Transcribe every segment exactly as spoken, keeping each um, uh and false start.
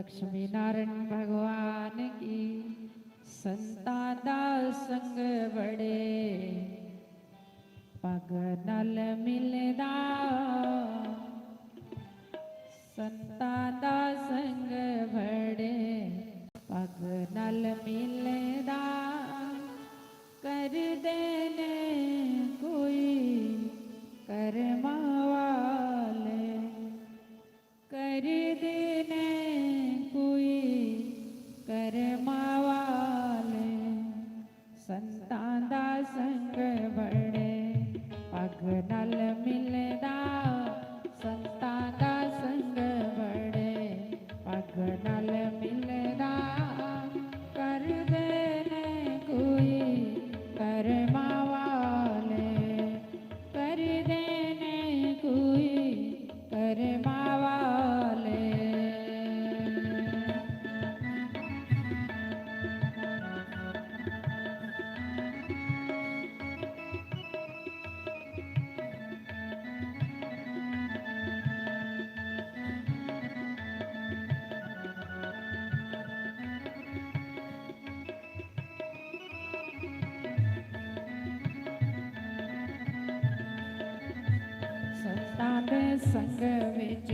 लक्ष्मी नारायण भगवान की। संतां दा संग बड़े पग नाल मिलदा, संतां दा संग बड़े पग नाल मिलदा। करदे ने कोई करमां वाले, करदे ने कोई करमां वाले। संतां दा संग बड़े पग नाल मिलदा, संतां दा संग बड़े पग नाल मिलदा। करदे ने कोई करमां वाले, करदे ने कोई करमां वाले। संतां दे संग विच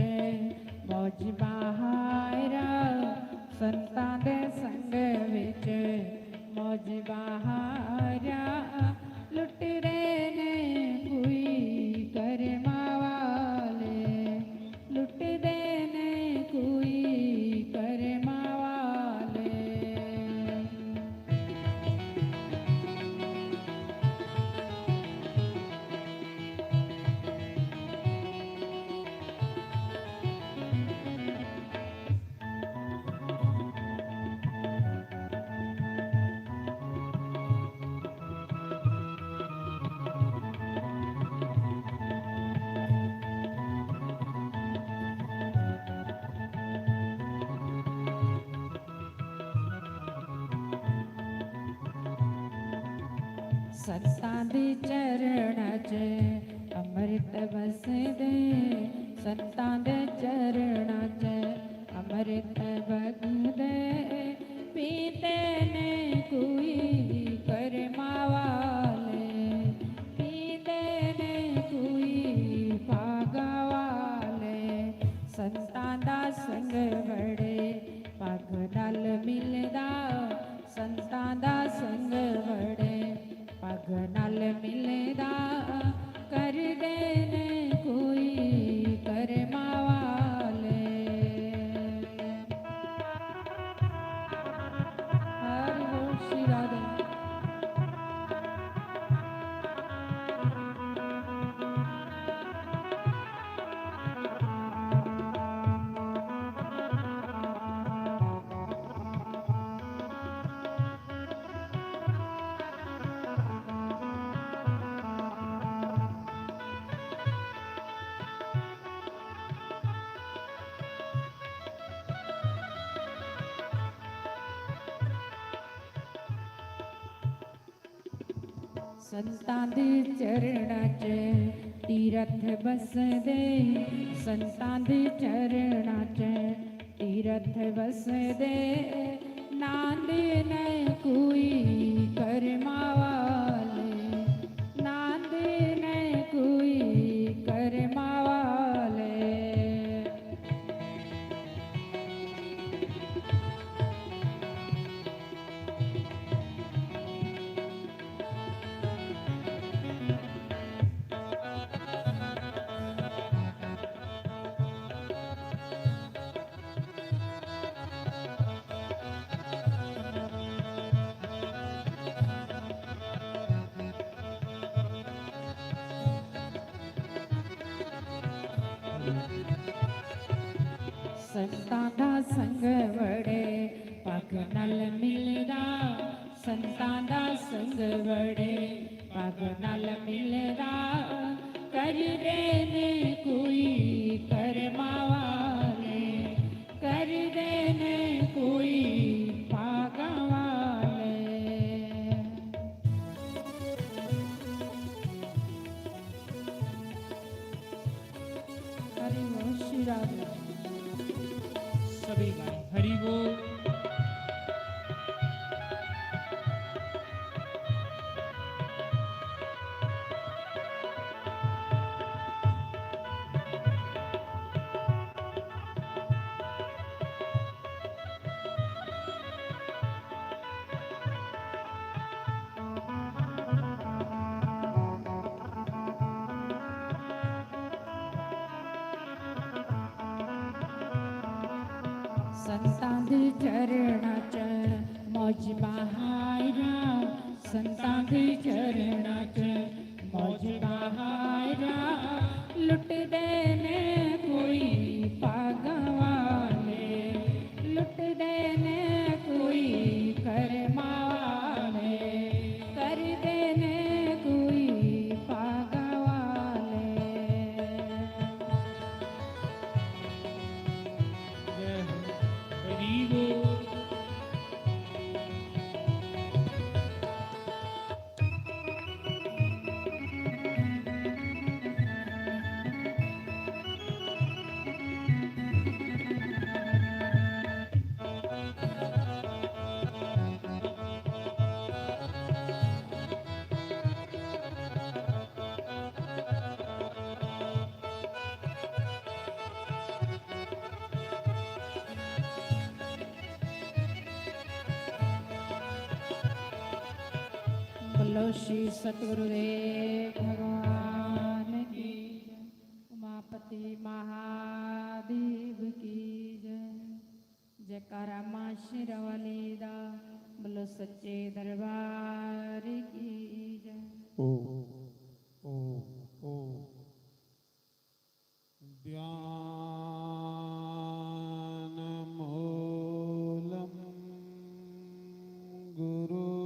मौज बहारा, संतां दे संग विच मौज बहारा। लुटदे ने कोई करमां वाले, लुटदे ने कोई करमां वाले। संतां दे चरणा च अमृत बसदे, संतां दे चरणा च अमृत बगदे। पींदे ने कोई करमां वाले, पींदे ने कोई भागां वाले। संतां दा संग बड़े पग नाल मिलदा, संतां दा संग बड़े पग नाल मिलदा। करदे ने कोई करमां वाले। हरि बोल श्री राधे। संतां दे चरणा च तीरथ बसदे, संतां दे चरणा च तीरथ बसदे। नांदे न कोई करमां वाले, नांदे न कोई करमां वाले। संतां दा संग बड़े पग नाल मिलदा, संतां दा संग बड़े पग नाल मिलदा। करदे ने कोई करमां वाले, करदे ने कोई भागां वाले। हरि बोल श्री राधे। सभी गाएं हरि दे चरणा च मौज बहाइरा, संतां दे चरणा च मौज बहाइरा। लुटदे ने कोई भागां वाले, लुटदे ने कोई कर्मां वाले, करदे ने कोई भागां वाले। जय हो। हरी बोल। बोलो श्री सतगुरुदेव भगवान की जय, उमापति महादेव की जय। जयकारा मां शेरां वाली दा, बोलो सच्चे दरबार की जय। ओ, ओ, ओ। ध्यानमूलं गुरोर्मूर्ति।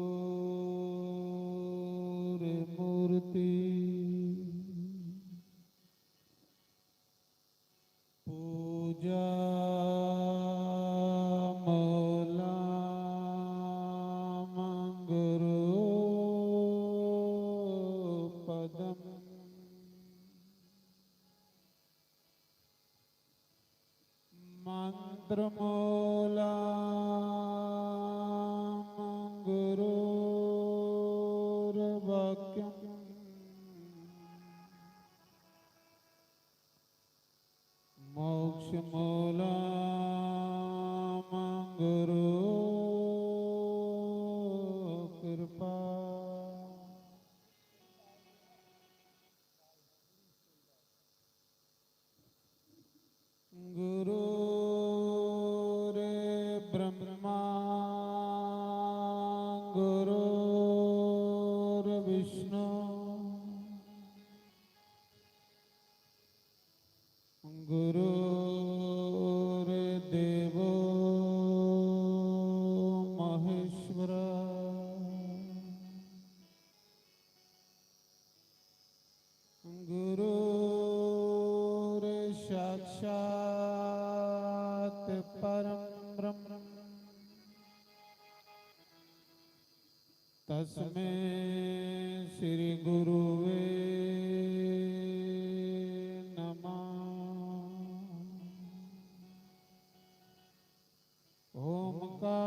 पूजामूलं गुरोपदम्। मन्त्रमूलं गुरोर्वाक्यम्। मोक्षमूलं गुरोः कृपा। गुरुर्ब्रह्मा गुरुर्विष्णु गुरुर्देवो महेश्वर। गुरुर्साक्षात् परं ब्रह्म। तस्मै श्री गुरुवे नमः। ओमकाराय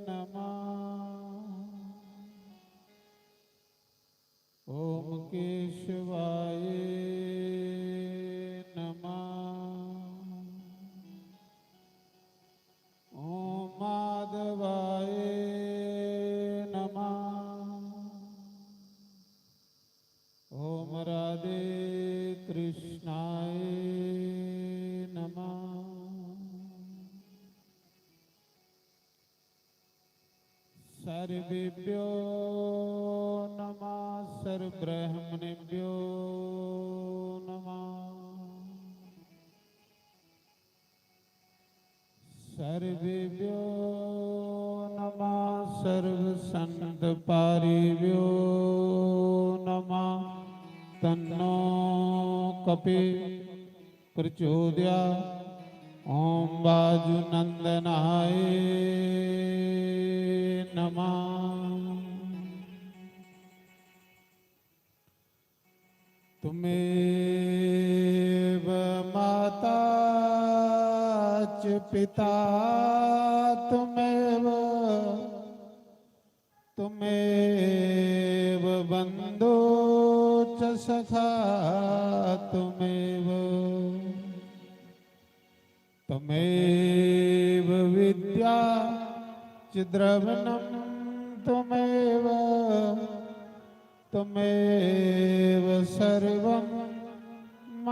नमः। ओम केशवाय नमः। ओम माधवाय नमः। ओम राधे कृष्णाय नमः। सर्वेभ्यो नमः, सर्वब्राह्मणेभ्यो नमः। सर्वेभ्यो नमः, सर्वसंतपारिभ्यो नमः। तन्नो कपि प्रचोदयात्। ओम वायुनंदनाय नमः। त्वमेव माता च पिता त्वमेव, त्वमेव बंधु च सखा त्वमेव, त्वमेव विद्या च द्रविणं त्वमेव, त्वमेव सर्वं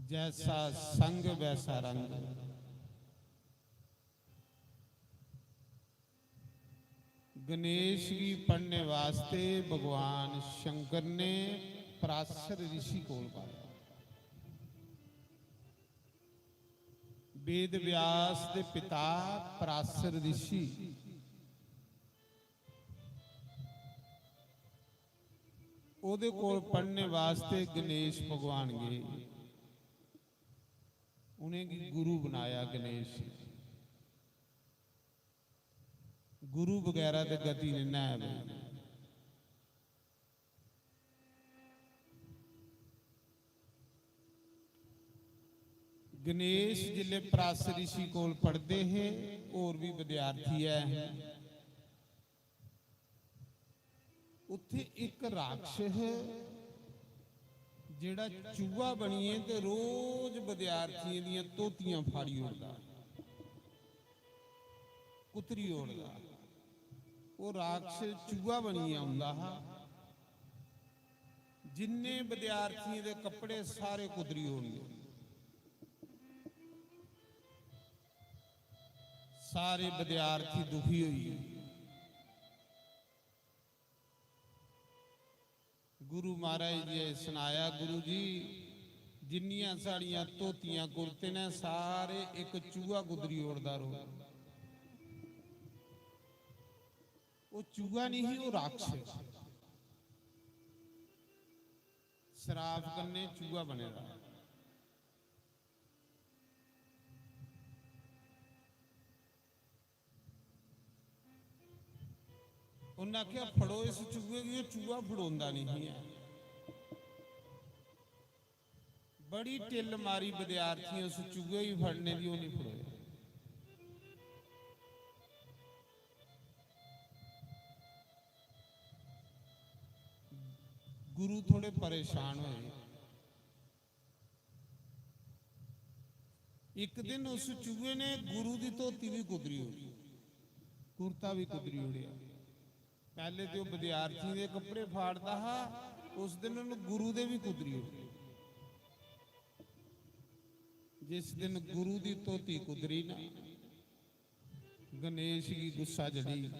जैसा संग वैसा रंग। गणेश गी पढ़ने वास्ते भगवान शंकर ने पराशर ऋषि कोल पाया। वेद व्यास दे पिता पराशर ऋषि, ओदे कोल पढ़ने वास्ते गणेश भगवान गए। उनेंगी गुरु बनाया गणेश। गुरु बगैरा ते गति निं ना ऐ भाई। गणेश जिसलै पराशर ऋषि कोल पढ़दे हे, होर बी विद्यार्थी ऐ, उत्थे इक राक्षस जेह्ड़ा चूहा बनियै ते रोज विद्यार्थियें दियां धोतियां फाड़ी ओड़दा, कुतरी ओड़दा। ओह् राक्षस चूहा बनियै औंदा हा, जिन्ने विद्यार्थियें दे कपड़े सारे कुतरी ओड़ने। सारे विद्यार्थी दुखी होई गे। गुरु महाराज जी सनाया, "गुरु जी, जिन्नियां साढ़ियां धोतियां कुर्ते ने, सारे इक चूहा कुतरी ओड़दा रोज।" ओह् चूहा नहीं ही, ओह् राक्षस। श्राप कन्नै चूहा बने दा। उन्नै आखेआ, "फड़ो इस चूहे गी।" ओह् चूहा फड़ोंदा नहीं ऐ। बड़ी टिल्ल मारी विद्यार्थियें उस चूहे गी फड़ने दी, ओह् नहीं फड़ोया। गुरु थोड़े परेशान होए। इक दिन उस चूहे ने गुरु दी धोती भी कुतरी ओड़ी, कुर्ता भी कुतरी ओड़ेआ। पैह्ले ते ओह् विद्यार्थियें दे कपड़े फाड़दा हा, उस दिन उन्न गुरु दे भी कुतरी ओड़े। जिस दिन गुरु दी धोती कुतरी ना, गणेश गी गुस्सा चढ़ी।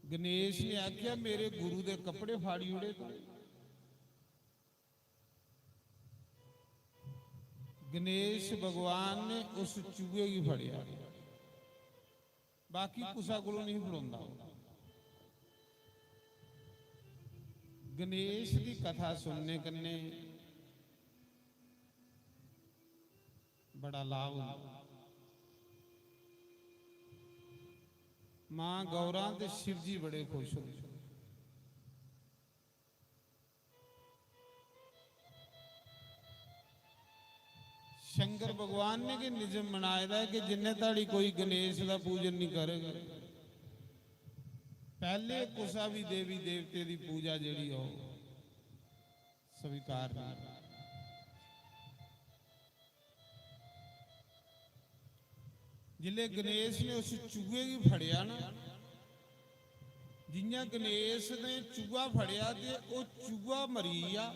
गणेश ने आखेआ, "मेरे गुरु दे कपड़े फाड़ी ओड़े तूं।" गणेश भगवान ने उस चूहे गी फड़ेआ, बाकी कुसै कोलों नहीं फड़ोंदा। गणेश दी कथा सुनने कन्नै बड़ा लाभ होंदा। मां गौरा ते शिव जी बड़े खुश होंदे। शंकर भगवान ने गै निजम बनाए दा ऐ कि जिन्ने धड़ी कोई गणेश दा पूजन नहीं करग, पैह्ले कुसा भी देवी देवते दी पूजा जेह्ड़ी हो, स्वीकार नहीं। जिसलै गणेश ने उस चूहे गी फड़ेआ ना, जि'यां गणेश ने चूहा फड़ेआ ते ओह् चूहा मरी गेआ।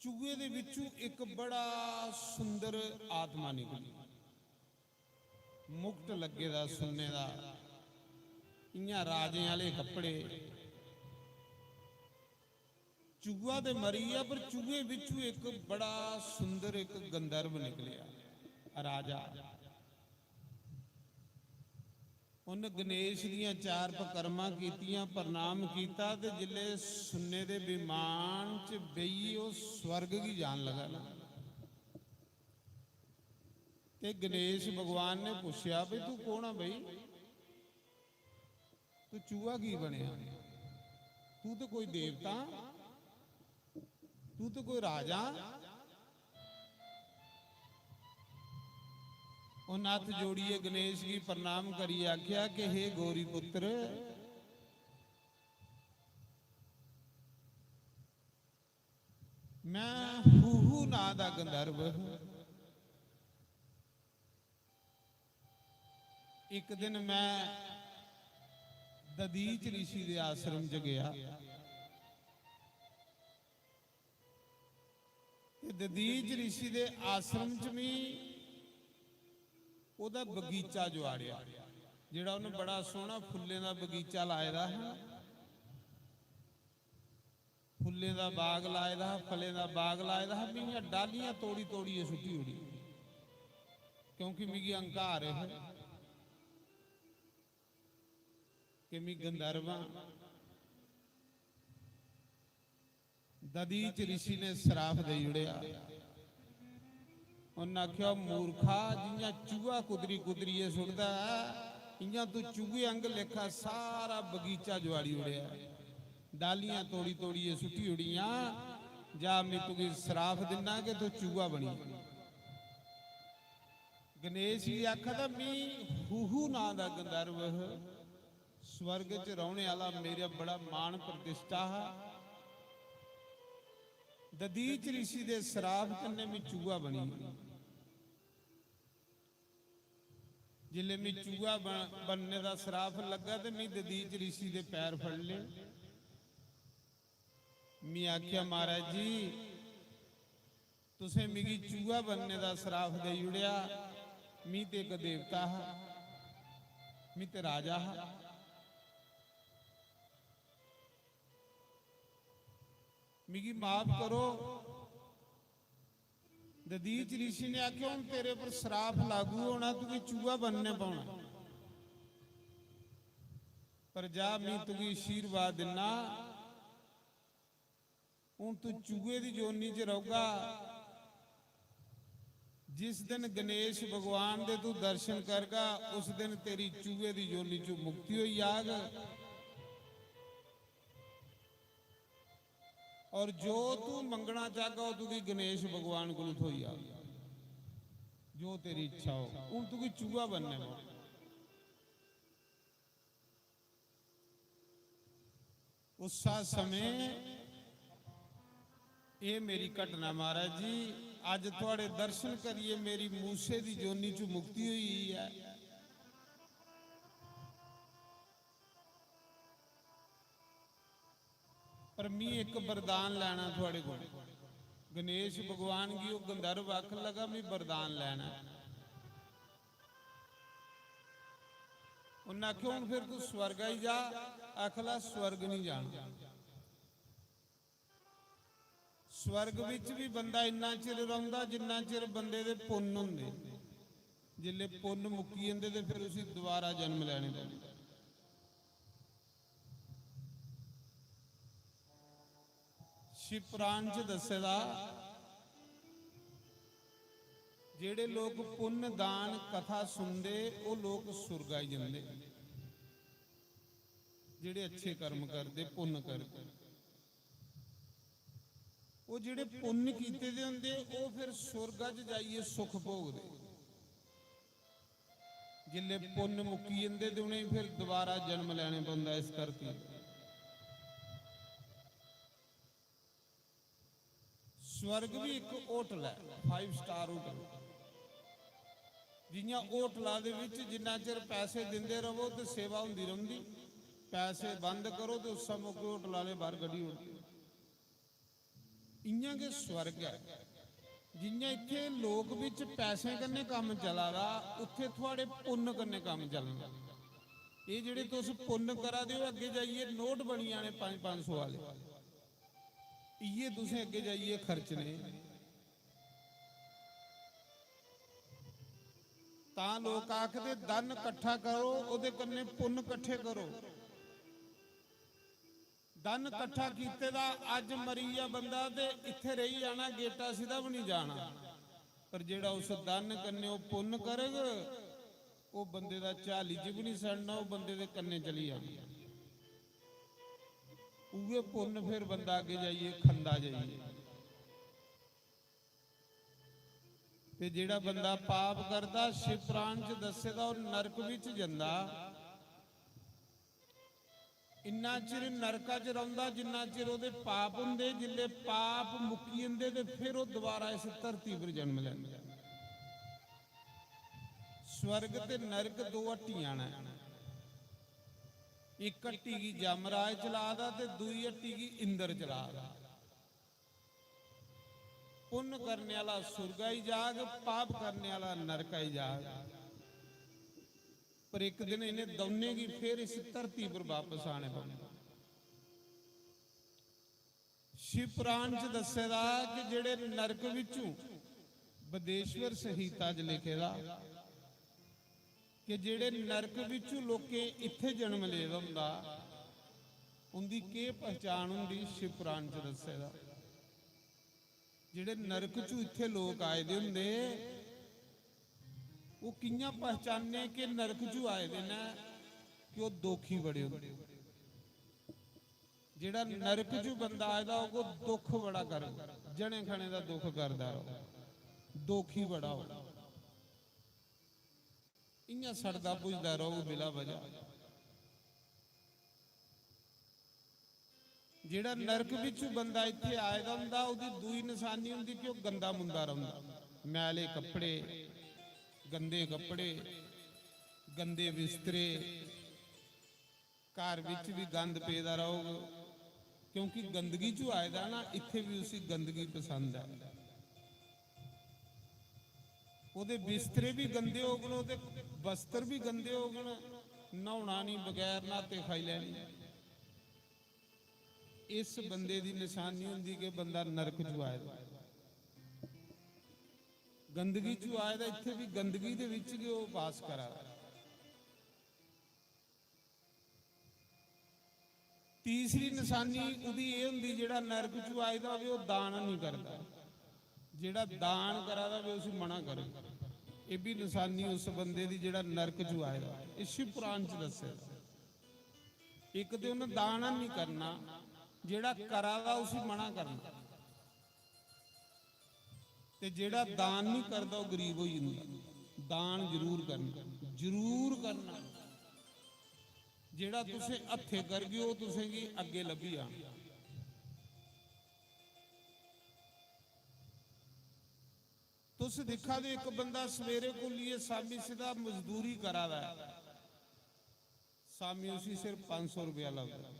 चूहे दे बिच्चू इक बड़ा सुंदर आत्मा निकली, मुकुट लग्गे दा सुन्ने दा, इ'यां राजें आह्ले कपड़े। चूहा ते मरी गेआ, पर चूहे बिच्चू इक बड़ा सुंदर इक गंधर्व निकलेआ, राजा। उन्न गणेश दियां चार पकरमां कीतियां, प्रणाम कीता ते जिसलै सुन्ने दे विमान च बेहियै ओह् स्वर्ग गी जान लगा ना, ते गणेश भगवान ने पुच्छेआ, "भाई, तू कौन आ भाई? तू चूहा की बनेआ? तू ते कोई देवता, तू ते कोई राजा।" उन्न हत्थ जोड़ियै गणेश गी प्रणाम करियै आखेआ कि हे गौरी पुत्र, मैं हूहू नां दा गंधर्व। इक दिन मैं दधीच ऋषि दे आश्रम च गया। ते दधीच ऋषि दे आश्रम च मी ओह्दा बगीचा जुआड़ेआ, जेह्ड़ा उन्नै बड़ा सोह्ना फुल्लें दा बगीचा लाए दा हा। फुल्लें दा बाग लाए दा हा, फलें दा बाग लाए दा हा। में इ'यां डाह्लियां तोड़ी तोड़ियै सुट्टी ओड़ी, क्योंकि मिगी अहंकार हे कि मी गंधर्व आं। दधीच ऋषि ने श्राप देई ओड़ेआ। उन्नै आखेआ, "मूर्खा, जि'यां चूहा कुतरी कुतरियै सुट्टदा ऐ, इ'यां तूं चूहे आंग लेखा सारा बगीचा जुआड़ी ओड़ेआ, डाह्लियां तोड़ी तोड़ियै सुट्टी ओड़ियां। जा, में तुगी श्राप दिन्ना कि तूं चूहा बनी।" गणेश जी आखा दा, "मी हुहू नांऽ दा गंधर्व स्वर्ग च रौह्ने आह्ला, मेरा बड़ा मान प्रतिष्ठा हा। दधीच ऋषि दे श्राप कन्नै में चूहा बनी। जिसलै में चूहा बन-, बनने दा श्राप लग्गा ते में दधीच ऋषि दे पैर फड़ ले। में आखेआ, महाराज जी, तुसें मिगी चूहा बनने दा श्राप देई ओड़ेआ। मी ते इक देवता हा, मी ते राजा हा, मिगी माफ करो।" दधीच ऋषि ने आखेआ, "हून तेरे पर श्राप लागू होना, तुगी चूहा बनने पौना। पर जा, मी तुगी आशीर्वाद दिन्ना, हून तू चूहे दी जोनी च रौह्गा। जिस दिन गणेश भगवान दे तू दर्शन करगा, उस दिन तेरी चूहे दी जोनी चों मुक्ति होई जाग। और जो तू मंगना चाहगा, ओह् तुगी गणेश भगवान कोलू थ्होई जाग, जो तेरी इच्छा हो। हून तुगी चूहा बनने पौना।" उस्सा समें, एह् मेरी घटना महाराज जी, अज्ज थुआड़े दर्शन करियै मेरी मूसे दी जोनी चों मुक्ति होई गेई ऐ। पर मी इक वरदान लैना थुआड़े कोल। गणेश भगवान गी ओह् गंधर्व आखन लगा, "मी वरदान लैना ऐ।" उन्नै आखेआ, "हून फिर तू स्वर्ग आई जा।" आखला, "स्वर्ग निं जाना।" स्वर्ग बिच बी बंदा इन्ना चिर रौंह्दा जिन्ना चिर बंदे दे पुन्न होंदे। जिसलै पुन्न मुक्की जंदे ते फिर उसी दोबारा जन्म लैने पौंदा। शिव पुराण च दस्से दा, जेह्ड़े लोक पुन्न दान कथा सुनदे, ओह् लोक सुर्ग आई जंदे। जेह्ड़े अच्छे कर्म करदे, पुन्न करदे, ओह् जेह्ड़े पुन्न कीते दे होंदे, ओह् फिर सुर्गा च जाइयै सुख भोगदे। जिसलै पुन्न मुक्की जंदे ते उ'नेंगी फिर दोबारा जन्म लैने पौंदा इस धरती पर। स्वर्ग बी इक होटल ऐ, five star hotel। जि'यां होटला दे बिच जिन्ना चिर पैसे दिंदे रवो ते सेवा होंदी रौंह्दी, पैसे बंद करो ते उस्सै मौके होटल आह्ले बाह्र कड्ढी ओड़दे। इ'यां गै स्वर्ग ऐ। जि'यां इत्थै लोक बिच पैसें कन्नै कम्म चला दा, उत्थै थुआड़े पुन्न कन्नै कम्म चलना। एह् जेह्ड़े तुस पुन्न करा दे ओ, अग्गें जाइयै नोट बनी जाने पंज पंज सौ आह्ले। इ'यै तुसें अग्गें जाइयै खर्चने। तां लोक आखदे, "धन कट्ठा करो, ओह्दे कन्नै पुन्न कट्ठे करो।" धन कट्ठा कीते दा अज्ज मरी गेआ बंदा ते इत्थै रेही जाना, गेटा सिद्धा बी निं जाना। पर जेह्ड़ा उस धन कन्नै ओह् पुन्न करग, ओह् बंदे दा झाली च बी निं सड़ना, ओह् बंदे दे कन्नै चली जाना। उ'ऐ पुन्न फिर बंदा अग्गें जाइयै खंदा जाइयै। ते जेह्ड़ा बंदा पाप करदा, शिव पुराण च दस्से दा, ओह् नरक बिच जंदा। इन्ना चिर नरका च रौंह्दा जिन्ना चिर ओह्दे पाप होंदे। जिसलै पाप मुक्की जंदे ते फिर ओह् दोबारा इस धरती पर जन्म लैंदा। स्वर्ग ते नरक दो हट्टियां न। इक हट्टी गी यमराज चला दा ते दूई हट्टी गी इंद्र चला दा। पुन्न करने आह्ला सुरग आई जाग, पाप करने आह्ला नरक आई जाग। पर इक दिन इ'नें दौनें गी फिर इस धरती पर बापस आने पौना। शिव पुराण च दस्से दा कि जेह्ड़े नरक बिच्चों, बदेश्वर संहिता च लिखे दा कि जेह्ड़े नरक बिच्चों लोकें इत्थै जन्म ले दा होंदा, उं'दी केह् पहचान होंदी, शिव पुराण च दस्से दा। जेह्ड़े नरक चों इत्थै लोक आए दे होंदे, ओह् कि'यां पहचानने कि नरक चों आए दे न? कि ओह् दोखी बड़े होंदे। जेह्ड़ा नरक चों बंदा आए दा होग, ओह् दुख बड़ा करग, जने खने दा दुख करदा रौह्ग, दोखी बड़ा होग। इ'यां सड़दा बुझदा रौह्ग बिला वजह। जेह्ड़ा नरक बिच्चू बंदा इत्थै आए दा होंदा, ओह्दी दूई नशानी होंदी कि ओह् गंदा मुंदा रौंह्दा। मैले कपड़े, गंदे कपड़े, गंदे बिस्तरे, घर बिच बी गंद पेदा रौह्ग, क्योंकि गंदगी चू आए दा ना, इत्थै बी उसी गंदगी पसंद ऐ। ओह्दे बिस्तरे बी गंदे होङन, ओह्दे वस्त्र बी गंदे होङन, न्हौना निं, बगैर न्हाते खाई लैनी। इस बंदे दी नशानी होंदी कि बंदा नरक चू आए दा। गंदगी चू आए दा, इत्थै बी गंदगी दे बिच गै ओह् बास करा दा। तीसरी नशानी ओह्दी एह् होंदी, जेह्ड़ा नरक चू आए दा होवे, ओह् दान निं करदा। जेह्ड़ा दान करा दा होवे, उसी मना करो। एह् बी नशानी उस बंदे दी, जेह्ड़ा नरक चू आए दा। एह् शिव पुराण च दस्से दा। इक ते उन्नै दान निं करना, जेह्ड़ा करा दा, उसी मना करना। ते जेह्ड़ा दान निं करदा, ओह् गरीब होई जंदा। दान जरूर करना, जरूर करना। जेह्ड़ा तुसें हत्थे करगे, ओह् तुसेंगी अग्गें लब्भी जाना। तुस दिक्खा दे, इक बंदा सवेरे कोलियै शामी सिद्धा मजदूरी करा दा ऐ, शामी उसी सिर्फ पंज सौ रपेआ लभदा।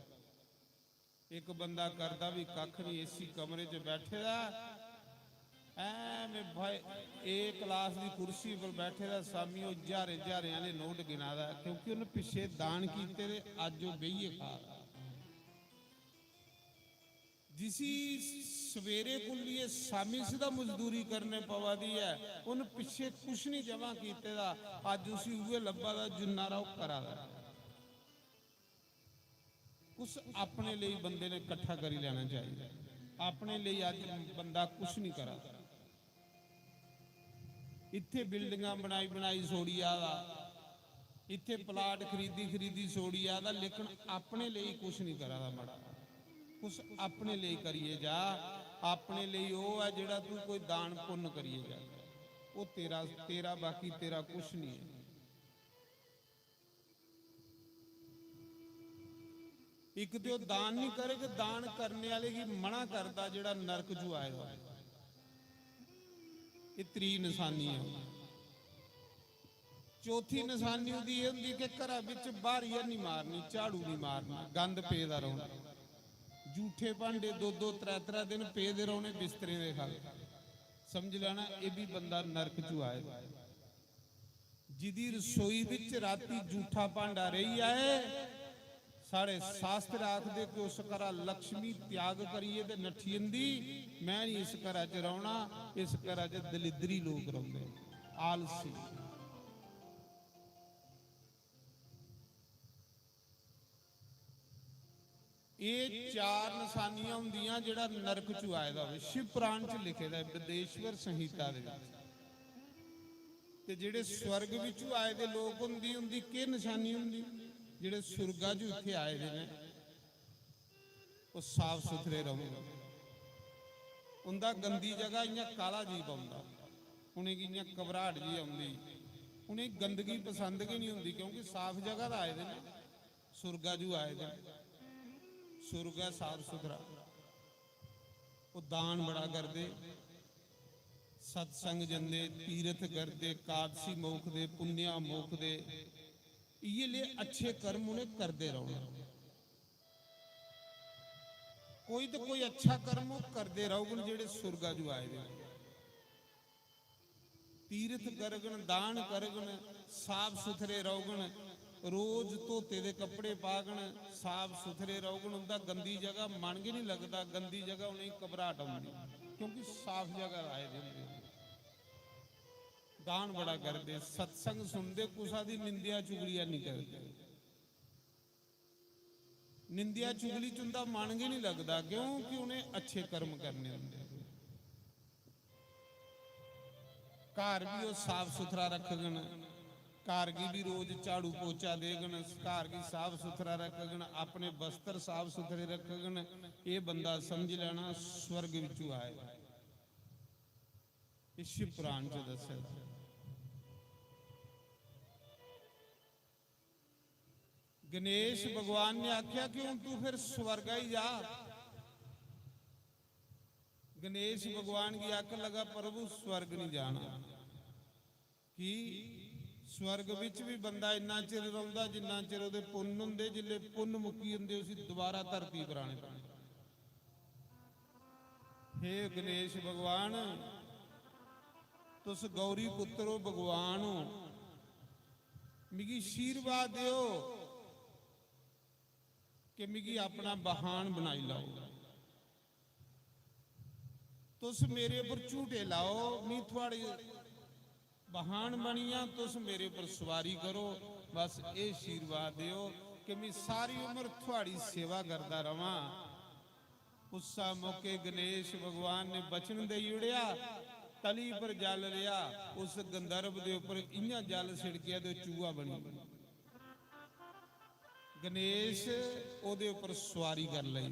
इक बंदा करदा बी कक्ख निं, एसी कमरे च बैठे दा, ऐ में भाई, ए क्लास दी कुर्सी पर बैठे दा, शामी ओह् ज्हारें ज्हारें आह्ले नोट गिना दा, क्योंकि उन्नै पिच्छे दान कीते दे, अज्ज ओह् बेहियै खा दा। जिसी सवेरे कोलियै शामी सिद्धा मजदूरी करने पवा दी ऐ, उन्न पिच्छे कुछ निं जमा कीते दा, अज्ज उसी उ'ऐ लब्भा दा जिन्ना हारा ओह् करा दा। कुछ अपने लेई बंदे ने कट्ठा करी लैना चाहिदा। अपने लेई अज्ज बंदा कुछ निं करा दा। इत्थै बिल्डिंगां बनाई बनाई छोड़ी आ दा, इत्थै प्लाट खरीदी खरीदी छोड़ी आ दा, लेकिन अपने लेई कुछ निं करा दा। मड़ा, कुछ अपने लेई करियै जा। अपने लेई ओह् ऐ जेह्ड़ा तू कोई दान पुन्न करियै जा। ओह् तेरा, तेरा, बाकी तेरा कुछ निं ऐ। इक ते ओह् दान निं करे, कि दान करने आह्ले गी मना करदा, जेह्ड़ा नरक चू आए दा। एह् त्री नशानी ऐ। चौथी नशानी ओह्दी एह् होंदी कि घरा बिच ब्हारी निं मारनी, झाड़ू निं मारना, गंद पेदा रौह्ना। जूठे भांडे दो दो त्रै त्रै दिन पेदे रौह्ने बिस्तरें दे ख'ल्ल। समझ लैना, एह् बी बंदा नरक चू आए दा। जिदी रसोई बिच राती जूठा भांडा रेही जाए, साढ़े शास्त्र आखदे कि उस घरा लक्ष्मी त्याग करियै ते नट्ठी जंदी। मैं निं इस घरा च रौह्ना, इस घरा च दलिद्री लोक रौंह्दे, आलसी। एह् चार नशानियां होंदियां जेह्ड़ा नरक चू आए दा होवे। शिव पुराण च लिखे दा ऐ, बदेश्वर संहिता दे विच। ते जेह्ड़े स्वर्ग बिचू आए दे लोक होंदी, उंदी केह् नशानी होंदी? जेह्ड़े सुर्गा चू इत्थै आए दे न, ओह् साफ सुथरे रौह्न। उंदा गंदी जगह इ'यां काला जी पौंदा, उ'नेंगी इ'यां घबराहट जी औंदी, उ'नेंगी गंदगी पसंद गै निं होंदी, क्योंकि साफ जगह दा आए दे न। सुर्गा जू आए दे, सुर्ग ऐ साफ सुथरा। ओह् दान बड़ा करदे, सत्संग जंदे, तीरथ करदे, कादसी मोखदे, पुण्या मोखदे, इ'यै ले अच्छे कर्म उ'नें करदे रौह्ना। कोई ते कोई अच्छा कर्म ओह् करदे रौह्गन जेह्ड़े सुर्गा जो आए दे होंदे। तीर्थ करगन, दान करगन, साफ सुथरे रौह्गन, रोज धोते दे कपड़े पागन, साफ सुथरे रौह्गन, उं'दा गंदी जगह मन गै निं लगदा, गंदी जगह उ'नेंगी घबराहट औंदी, क्योंकि साफ जगह आए दे होंदे। दान बड़ा करदे, सत्संग सुनदे, कुसा दी निंदेआ चुगलिया निं करदे। निंदेआ चुगली च उं'दा मन गै निं लगदा, क्योंकि उ'नें अच्छे कर्म करने होंदे। घर बी ओह् साफ सुथरा रखगन, घर गी बी रोज झाड़ू पोचा देगन, घर गी साफ सुथरा रखगन, अपने वस्त्र साफ सुथरे रखगन। एह् बंदा समझ लैना स्वर्ग बिच्चू आए दा। एह् शिव पुराण च दस्से दा। गणेश भगवान ने आख्या कि हूं तू फिर स्वर्ग आई जा। गणेश भगवान गी आखन लगा, प्रभु, स्वर्ग नहीं जाना। कि स्वर्ग विच भी बंदा इन्ना चिर रौंहदा जिन्ना चिर ओहदे पुन्न हुंदे, जिसले पुन्न मुक्की जंदे उसी दोबारा धरती पर आने पौंदे। हे गणेश भगवान, तुस गौरी पुत्र हो, भगवान हो, मिगी आशीर्वाद देओ कि मिगी अपना बहान बनाई लैओ। तुस मेरे पर झूटे लाओ, मी थुआड़े बहान बनिया, तुस मेरे पर सवारी करो। बस एह् आशीर्वाद देओ कि मी सारी उम्र थुआड़ी सेवा करदा रवां। उस्सा मौके गणेश भगवान ने वचन देई ओड़ेआ, तली पर जल रेहा, उस गंधर्व दे उप्पर इ'यां जल छिड़केआ ते ओह् चूहा बनी गेआ। गणेश ओह्दे उप्पर सुआरी कर लेई,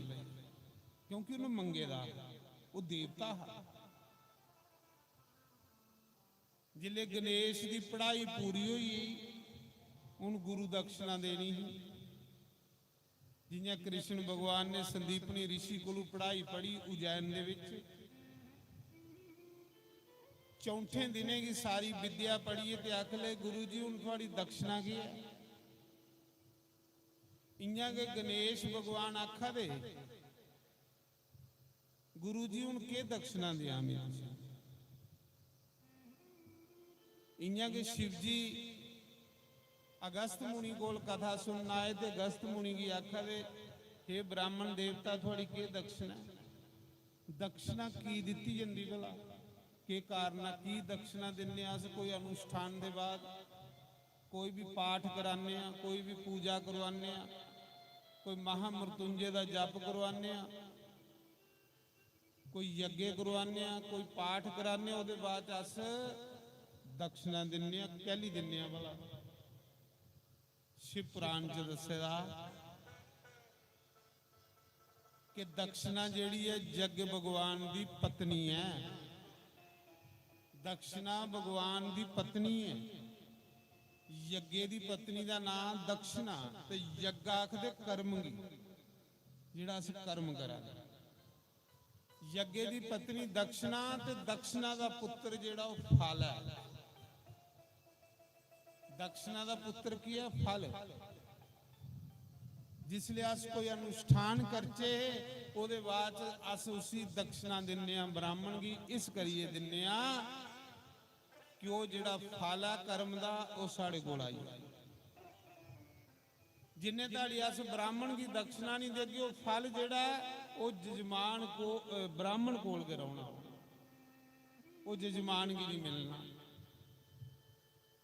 क्योंकि उन्हें मंगे दा हा, ओह् देवता हा। जिसले गणेश दी पढ़ाई पूरी होई, हून गुरु दक्षिणा देनी ही। जियां कृष्ण भगवान ने संदीपनी ऋषि कोलू पढ़ाई पढ़ी उज्जैन दे विच, चौंठे दिनें गी सारी विद्या पढ़ियै ते आख ले, "गुरु जी, हुन थुआड़ी दक्षिणा केह् ऐ?" इयां गै गणेश भगवान आखा दे, "गुरु जी, हुन केह् दक्षिणा देआं में तुसें?" इयां गै शिव जी अगस्त मुनि कोल कथा सुनन आए ते अगस्त मुनि गी आखा दे, "हे ब्राह्मण देवता, थुआड़ी केह् दक्षिणा ऐ? दक्षिणा की दित्ती जंदी भला? केह् कारण ऐ? की दक्षिणा दिन्ने अस कोई अनुष्ठान दे बाद? कोई बी पाठ कराने आं, कोई बी पूजा करवाने आं, कोई महामृत्युंजय दा जप करवाने आं, कोई यज्ञ करवाने आं, कोई पाठ कराने आं, ओह्दे बाद च अस दक्षिणा दिन्ने आं। कैल्ली दिन्ने आं भला?" शिव पुराण च दस्से दा कि दक्षिणा जेह्ड़ी ऐ, यज्ञ भगवान दी पत्नी ऐ। दक्षिणा भगवान दी पत्नी ऐ। यज्ञ दी पत्नी दा नां दक्षिणा, ते यज्ञ आखदे कर्म गी, जेह्ड़ा अस कर्म करा दे। यज्ञ दी पत्नी दक्षिणा, ते दक्षिणा दा पुत्र जेह्ड़ा ओह् फल ऐ। दक्षिणा दा पुत्र की ऐ? फल। जिसले अस कोई अनुष्ठान करचे, ओह्दे बाद च अस उसी दक्षिणा दिन्ने आं ब्राह्मण गी, इस करियै दिन्ने आं कि ओह् जेह्ड़ा फल ऐ कर्म दा, ओह् साढ़े कोल आई जाए। जिन्ने धड़ी अस ब्राह्मण गी दक्षिणा नहीं देगे, ओह् फल जेह्ड़ा ऐ, ओह् जजमान को, अ, ब्राह्मण कोल गै रौह्ना, ओह् जजमान गी नहीं मिलना।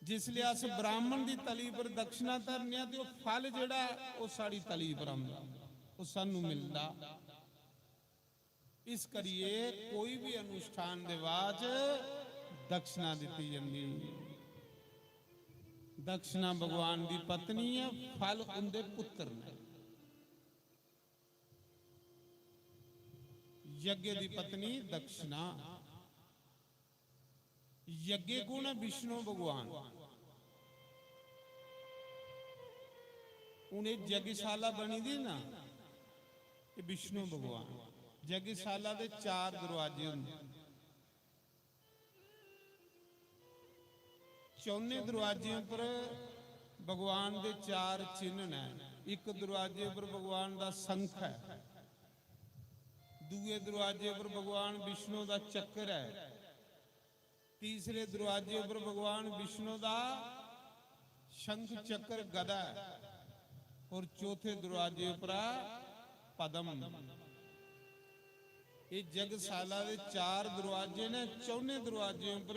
जिसले अस ब्राह्मण दी तली पर दक्षिणा धरने आं ते ओह् फल जेह्ड़ा ऐ, ओह् साढ़ी तली पर औंदा, ओह् सानू मिलदा। इस करियै कोई भी अनुष्ठान दे बाद दक्षिणा दित्ती जंदी। दक्षिणा भगवान दी पत्नी ऐ, फल उंदे पुत्र न। यज्ञ दी पत्नी दक्षिणा। यज्ञ कुण ऐ? विष्णु भगवान। हून एह् यज्ञशाला बनी दी ना, एह् विष्णु भगवान। यज्ञशाला दे चार दरवाजे होंदे। चौने दरवाजें पर भगवान दे चार चिन्ह न। इक दरवाजे पर भगवान दा शंख ऐ, दूए दरवाजे पर भगवान विष्णु दा चक्कर ऐ, तीसरे दरवाजे पर भगवान विष्णु दा शंख चक्कर गदा ऐ और चौथे दरवाजे पर पद्म। ये जगसाला दे चार दरवाजे ने, चौने दरवाजे पर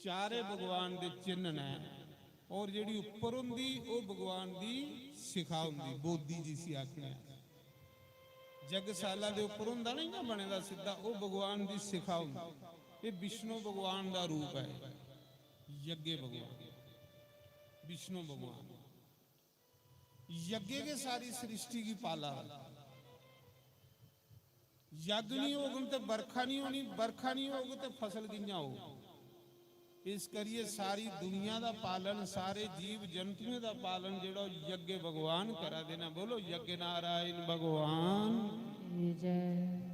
चारे भगवान दे चिन्ह ने। और जेह्ड़ी उप्पर होंदी, ओह् भगवान दी शिखा होंदी, बोधी जिसी आखने आं। जगसाला दे उप्पर होंदा ना इ'यां बने दा सिद्धा, ओह् भगवान दी शिखा होंदी। ये विष्णु भगवान दा रूप ऐ, यज्ञ भगवान, विष्णु भगवान। यज्ञ गै सारी सृष्टि गी पाला दा। यज्ञ नहीं होग ते बरखा नहीं होनी, बरखा नहीं होग ते फसल कि'यां होग? इस करियै सारी दुनिया दा पालन, सारे जीव जंतुएं दा पालन जेह्ड़ा ओह् यज्ञ भगवान करा दे न। बोलो, यज्ञ नारायण भगवान। जय।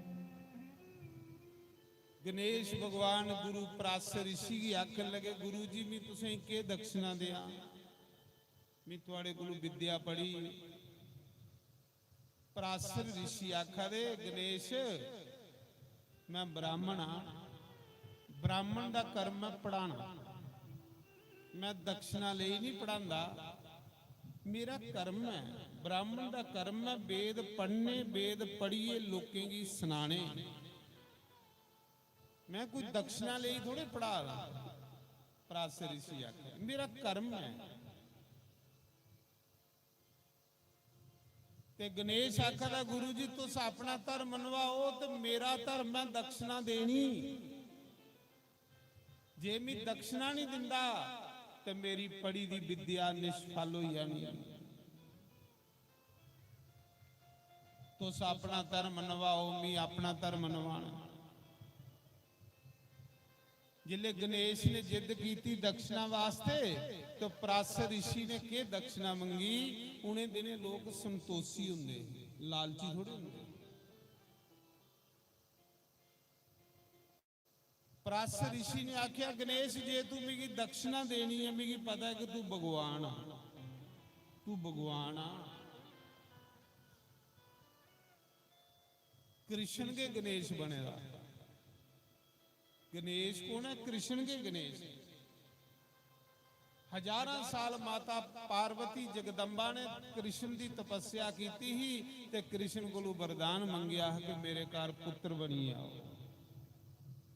गणेश भगवान गुरु पराशर ऋषि गी आखन लगे, "गुरु जी, मैं तुसें केह् दक्षिणा देआं? मैं थुआड़े कोलू विद्या पढ़ी।" पराशर ऋषि आखा दे, "गणेश, मैं ब्राह्मण हां, ब्राह्मण दा कर्म ऐ पढ़ाना। मैं दक्षिणा लेई नहीं पढ़ांदा, मेरा कर्म ऐ, ब्राह्मण दा कर्म ऐ वेद पढ़ने, वेद पढ़ियै लोकें गी सनाने। मैं कोई दक्षिणा लेई थोड़े पढ़ा रहा।" पराशर ऋषि आखा, "मेरा कर्म ऐ।" ते गणेश आखा दा, "गुरु जी, तुस अपना धर्म नभाओ ते मेरा धर्म ऐ दक्षिणा देनी। जे मैं दक्षिणा नहीं दिंदा ते मेरी पढ़ी दी विद्या निष्फल होई जानी। तुस अपना धर्म नभाओ, मैं अपना धर्म नभाना।" जिसले गणेश ने जिद कीती दक्षिणा वास्ते, तो पराशर ऋषि ने केह् दक्षिणा मंगी? उ'नें दिनें लोक संतोषी होंदे, लालची थोड़े होंदे। पराशर ऋषि ने आख्या, "गणेश, जे तू मिगी दक्षिणा देनी ऐ, मिगी पता ऐ कि तू भगवान आ, तू भगवान आ।" कृष्ण गै गणेश बने दा। गणेश कौन ऐ? कृष्ण गै गणेश। हजारां साल माता पार्वती जगदम्बा ने कृष्ण दी तपस्या कीती ही ते कृष्ण कोलू वरदान मंगेआ हा कि मेरे घर पुत्र बनी आओ।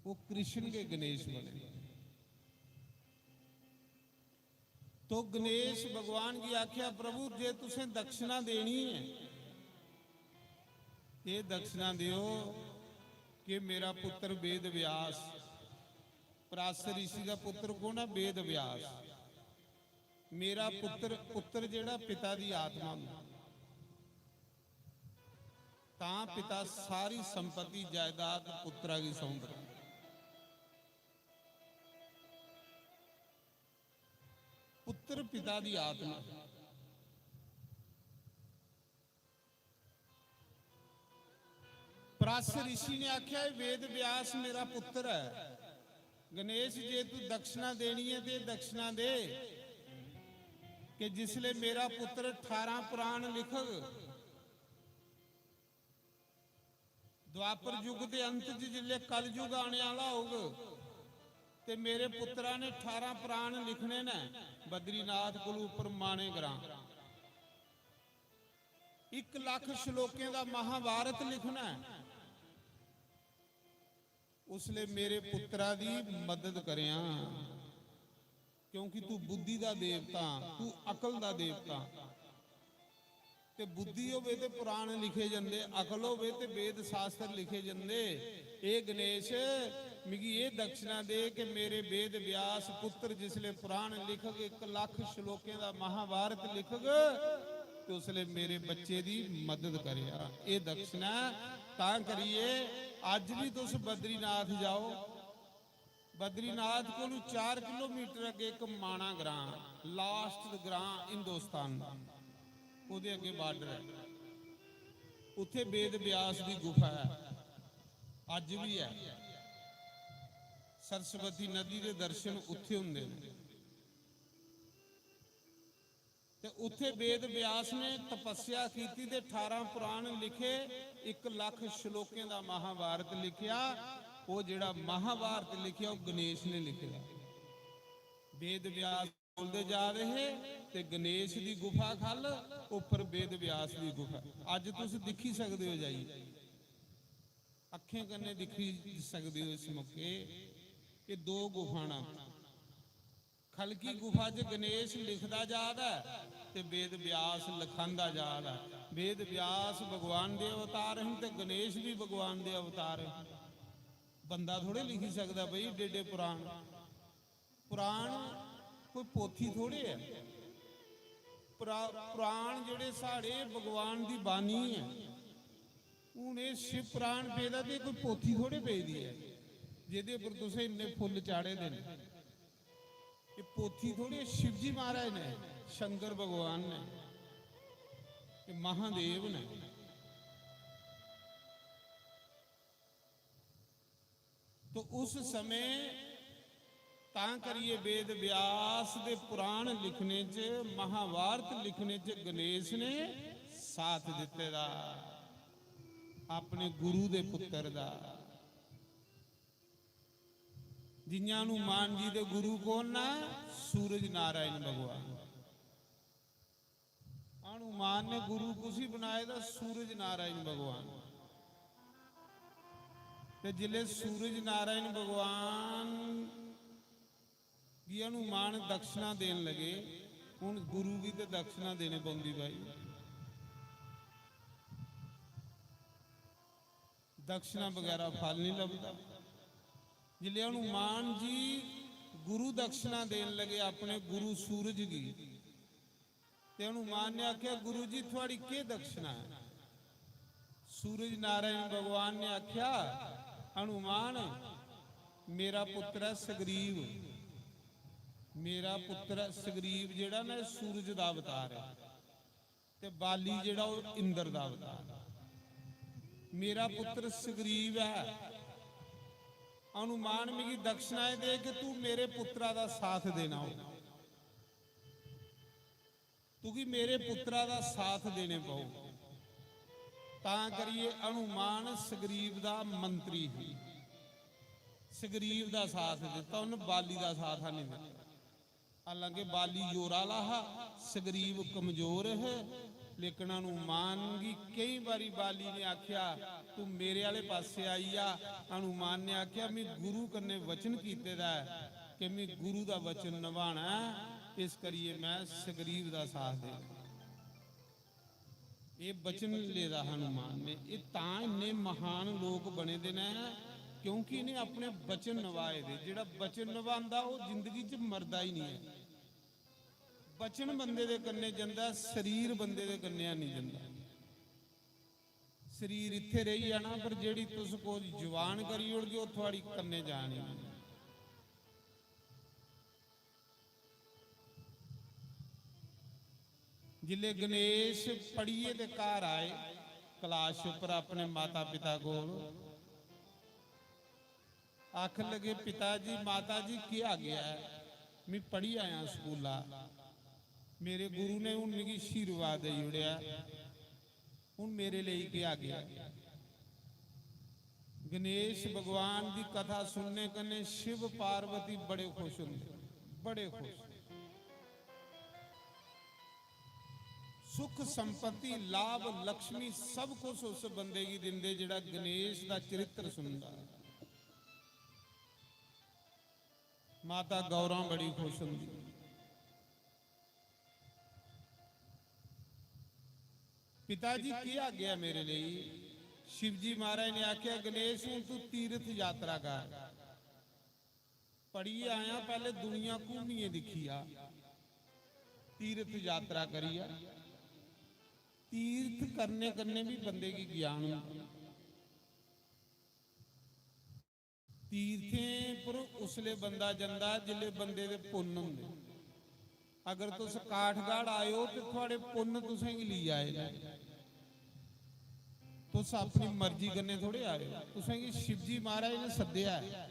वो कृष्ण गै गणेश बने। तो गणेश भगवान गी आख्या, "प्रभु, जे तुसें दक्षिणा देनी ऐ, एह् दक्षिणा देओ कि मेरा पुत्र वेद व्यास।" पराशर ऋषि दा पुत्र कौन ऐ? वेद व्यास। "मेरा पुत्र," पुत्र जेह्ड़ा पिता दी आत्मा होंदी, तां पिता सारी संपत्ति जायदाद पुत्रा गी सौंपदा। पुत्र पिता दी आत्मा। पराशर ऋषि ने आख्या, "एह् वेद व्यास मेरा पुत्र ऐ। गणेश, जे तू दक्षिणा देनी ऐ ते दक्षिणा दे कि जिसले मेरा पुत्र ठारां पुराण लिखग, द्वापर युग दे अंत च जिसले कलयुग आने आह्ला होग ते मेरे पुत्रा ने ठारां पुराण लिखने न बद्रीनाथ कोलू उप्पर माने ग्रां, इक लक्ख श्लोकें दा महाभारत लिखना ऐ, उसले मेरे पुत्रा दी मदद करेआं, क्योंकि तू बुद्धि दा देवता, तू अकल दा देवता।" ते बुद्धि होवे ते पुराण लिखे जंदे, अकल होवे ते वेद शास्त्र लिखे जंदे। "ए गणेश, मिगी एह् दक्षिणा दे कि मेरे वेद व्यास पुत्र जिसले पुराण लिखग, इक लक्ख श्लोकें दा महाभारत लिखग, ते उसले मेरे बच्चे दी मदद करेआ।" एह् दक्षिणा ऐ। तां करियै अज्ज बी तुस बद्रीनाथ जाओ, बद्रीनाथ कोलू चार किलोमीटर अग्गे इक माना ग्रां, लास्ट ग्रां हिंदुस्तान दा, ओह्दे अग्गे बार्डर ऐ। उत्थे वेद व्यास दी गुफा ऐ, अज्ज बी ऐ। सरस्वती नदी दे दर्शन उत्थे होंदे न। ते उत्थे वेद व्यास ने तपस्या कीती ते ठारां पुराण लिखे, इक लख श्लोकें दा महाभारत लिखेआ। ओह् जेह्ड़ा महाभारत लिखेआ, ओह् गणेश ने लिखे दा। वेद व्यास बोलदे जा रहे हे ते गणेश दी गुफा ख'ल्ल, उप्पर वेद व्यास दी गुफा। अज्ज तुस दिक्खी सकदे ओ जाइयै, अक्खें कन्नै दिक्खी सकदे ओ इस मौके। एह् दो गुफा न। ख'ल्लकी गुफा च गणेश लिखदा जा दा ऐ ते वेद व्यास लखांदा जा दा ऐ। वेद व्यास भगवान दे अवतार न ते गणेश भी भगवान दे अवतार न। बंदा थोड़े लिखी सकदा भाई एड्डे एड्डे पुराण। पुराण कोई पोथी थोड़े ऐ। पुरा-, पुराण जेह्ड़े साढ़े भगवान दी बानी ऐ। हून एह् शिव पुराण पेदा ते कोई पोथी थोड़े पेदी ऐ जेह्दे पर तुसें इन्ने फुल्ल चाढ़े दे न। एह् पोथी थोड़ी, शिवजी महाराज ने, शंकर भगवान ने, एह् महादेव ने। तो उस समय तां करियै वेद व्यास दे पुराण लिखने च, महाभारत लिखने च गणेश ने साथ दित्ते दा, अपने गुरु दे पुत्र दा। जियां हनुमान जी दे गुरु कौन ना? सूरज नारायण भगवान। हनुमान ने गुरु कुसी बनाए दा? सूरज नारायण भगवान। ते जिसले सूरज नारायण भगवान गी हनुमान दक्षिणा देन लगे, हून गुरु गी ते दक्षिणा देने पौंदी भाई। दक्षिणा बगैरा फल नहीं लभदा। जिसले हनुमान जी गुरु दक्षिणा देन लगे अपने गुरु सूरज गी, ते हनुमान ने आख्या, "गुरु जी, थुआड़ी केह् दक्षिणा है?" सूरज नारायण भगवान ने आख्या, "हनुमान, मेरा पुत्र है सुग्रीव, मेरा पुत्र है सुग्रीव, जेह्ड़ा ना सूरज दा अवतार है, ते बाली जेह्ड़ा ओह् इंद्र दा अवतार है। मेरा पुत्र सुग्रीव है, हनुमान मिगी दक्षिणा एह् दे कि तू मेरे पुत्रा दा साथ देना हो।" तुगी मेरे पुत्रा दा साथ देने पौग। तां करियै हनुमान सुग्रीव दा मंत्री ही, सुग्रीव दा साथ दित्ता, उन्न बाली दा साथ नहीं दित्ता। हालांकि बाली जोर आह्ला हा, सुग्रीव कमजोर है, लेकिन हनुमान गी केई बारी बाली ने आख्या, "तू मेरे आह्ले पासे आई जा।" हनुमान ने आख्या, "मैं गुरु कन्नै वचन कीते दा ऐ कि मैं गुरु दा वचन नभाना ऐ, इस करियै मैं सुग्रीव दा साथ दे।" एह् वचन लेदा हनुमान ने। एह् तां इन्ने महान लोक बने दे न, क्योंकि इ'नें अपने वचन नभाए दे। जेह्ड़ा वचन नभांदा, ओह् जिंदगी च मरदा ही नहीं है। वचन बंदे दे कन्नै जंदा, शरीर बंदे दे कन्नै नहीं जंदा। शरीर इत्थै रेही जाना, पर जेह्ड़ी तुस कोई जबान करी ओड़गे, ओह् थुआड़ी कन्नै जानी। जिसले गणेश पढ़ियै ते घर आए, क्लास उप्पर अपने माता पिता कोल, आखन लगे, "पिता जी, माता जी, केह् आ गया है? मैं पढ़ी आया स्कूला, मेरे गुरु ने हून मिगी आशीर्वाद देई ओड़ेआ, हून मेरे लेई केह् आ गया?" गणेश भगवान दी कथा सुनने कन्नै शिव पार्वती बड़े खुश होंदे, बड़े खुश। सुख संपत्ति, लाभ, लक्ष्मी, सब कुछ उस बंदे गी दिंदे जेह्ड़ा गणेश दा चरित्र सुनदा। माता गौरा बड़ी खुश होंदी। "पिता जी, केह् आज्ञा मेरे लेई?" शिव जी महाराज ने आख्या, "गणेश, हून तू तीर्थ यात्रा कर। पढ़ियै आया, पैह्ले दुनिया घूमियै दिक्खी आ, तीर्थ यात्रा करी आ।" तीर्थ करने कन्नै बी बंदे गी ज्ञान होंदा। तीर्थें पर उसले बंदा जंदा जिसले बंदे दे पुन्न होंदे। अगर तुस काठगढ़ आए ओ ते थुआड़े पुन्न तुसेंगी लेई आए न। तुस अपनी मर्जी कन्नै थोड़े आए ओ, तुसेंगी शिवजी महाराज ने सद्देआ ऐ,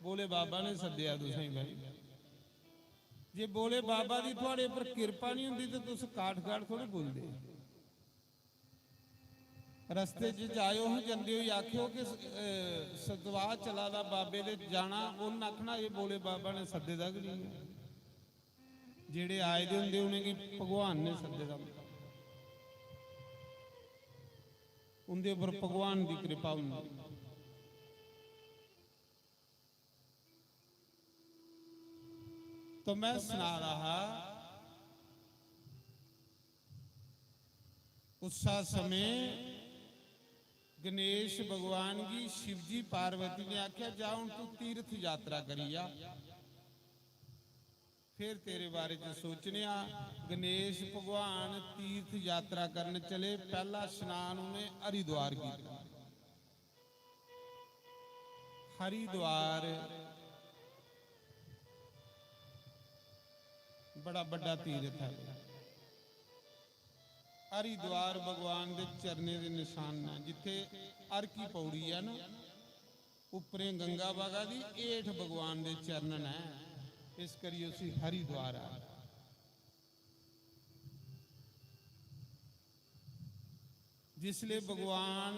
भोले बाबा ने सद्देआ तुसेंगी भाई। जे भोले बाबा दी थुआड़े पर किरपा नहीं होंदी ते तुस काठ काठ थोड़ी बोलदे। रस्ते च जायो, जंदे होई आखेओ कि स-, अ, सतवाह चला दा बाबे दे जाना, उन्न आखना, "एह् भोले बाबा ने सद्दे दा गै नहीं ऐ।" जेड़े आए दे होंदे, उ'नेंगी भगवान ने सद्दे दा होंदा। उं'दे उप्पर भगवान दी किरपा होंदी। तो मैं सना रहा हा, उस्सा समें गणेश भगवान गी शिवजी पार्वती ने आख्या, "जा हुन तू तीर्थ यात्रा करी आ, फिर तेरे बारे च सोचने आं।" गणेश भगवान तीर्थ यात्रा करन चले। पहला स्नान उ'नें हरिद्वार कीता। हरिद्वार बड़ा बड्डा तीर्थ है। हरिद्वार भगवान दे चरणें दे निशान न। जित्थे हर की पौड़ी है ना, उपरें गंगा बगा दी, हेठ भगवान दे चरण न, इस करियै उसी हरिद्वार आखदे। जिसले भगवान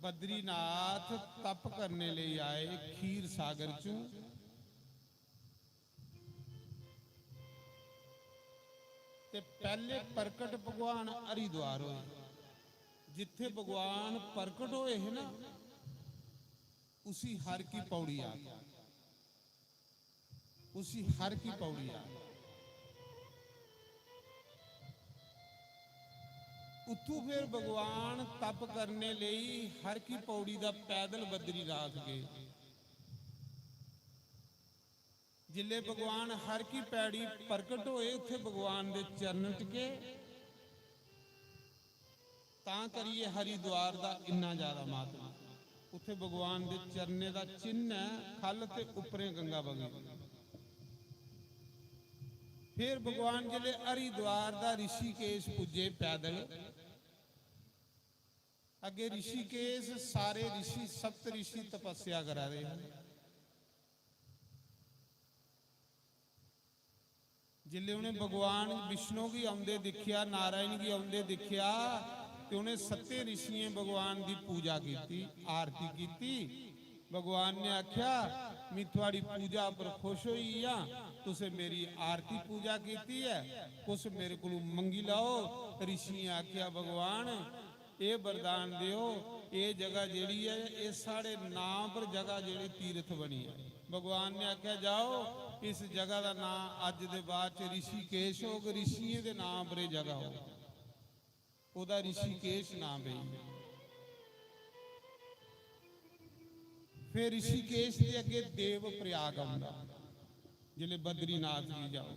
बद्रीनाथ तप करने लेई आए खीर सागर चूं, ते पैह्ले प्रकट भगवान हरिद्वार होए। जित्थे भगवान प्रकट होए हे ना, उसी हर की पौड़ी आखदे, उसी हर की पौड़ी आखदे। उत्थू फिर भगवान तप करने लेई हर की पौड़ी दा पैदल बद्रीनाथ गए। जिसले भगवान हर की पैड़ी प्रकट होए, उत्थे भगवान दे चरण टके। तां करियै हरिद्वार दा इन्ना ज्यादा महत्व। उत्थे भगवान दे चरणें दा चिन्ह ऐ, ख'ल्ल ते उप्परें गंगा बगी। फिर भगवान जिसले हरिद्वार दा ऋषिकेश पुज्जे पैदल, अग्गे ऋषिकेश सारे ऋषि, सप्त ऋषि तपस्या करा दे हे। जिसले उ'नें भगवान विष्णु गी औंदे दिक्खेआ, नारायण गी औंदे दिक्खेआ, ते उ'नें सत्तें ऋषियें भगवान दी पूजा कीती, आरती कीती। भगवान ने आख्या, "मैं थुआड़ी पूजा पर खुश होई आं, तुसें मेरी आरती पूजा कीती ऐ, कुछ मेरे कोलू मंगी लैओ।" ऋषियें आख्या, "भगवान, एह् वरदान देओ, एह् जगह जेह्ड़ी ऐ, एह् साढ़े नां पर जगह जेह्ड़ी तीर्थ बनी ऐ।" भगवान ने आखेआ, "जाओ, इस जगह दा नां अज्ज दे बाद च ऋषिकेश होग, ऋषियें दे नां पर एह् जगह होग।" ओह्दा ऋषिकेश नां पेई। फिर ऋषिकेश दे अग्गे देव प्रयाग औंदा, जिसले बद्रीनाथ जी जाओ,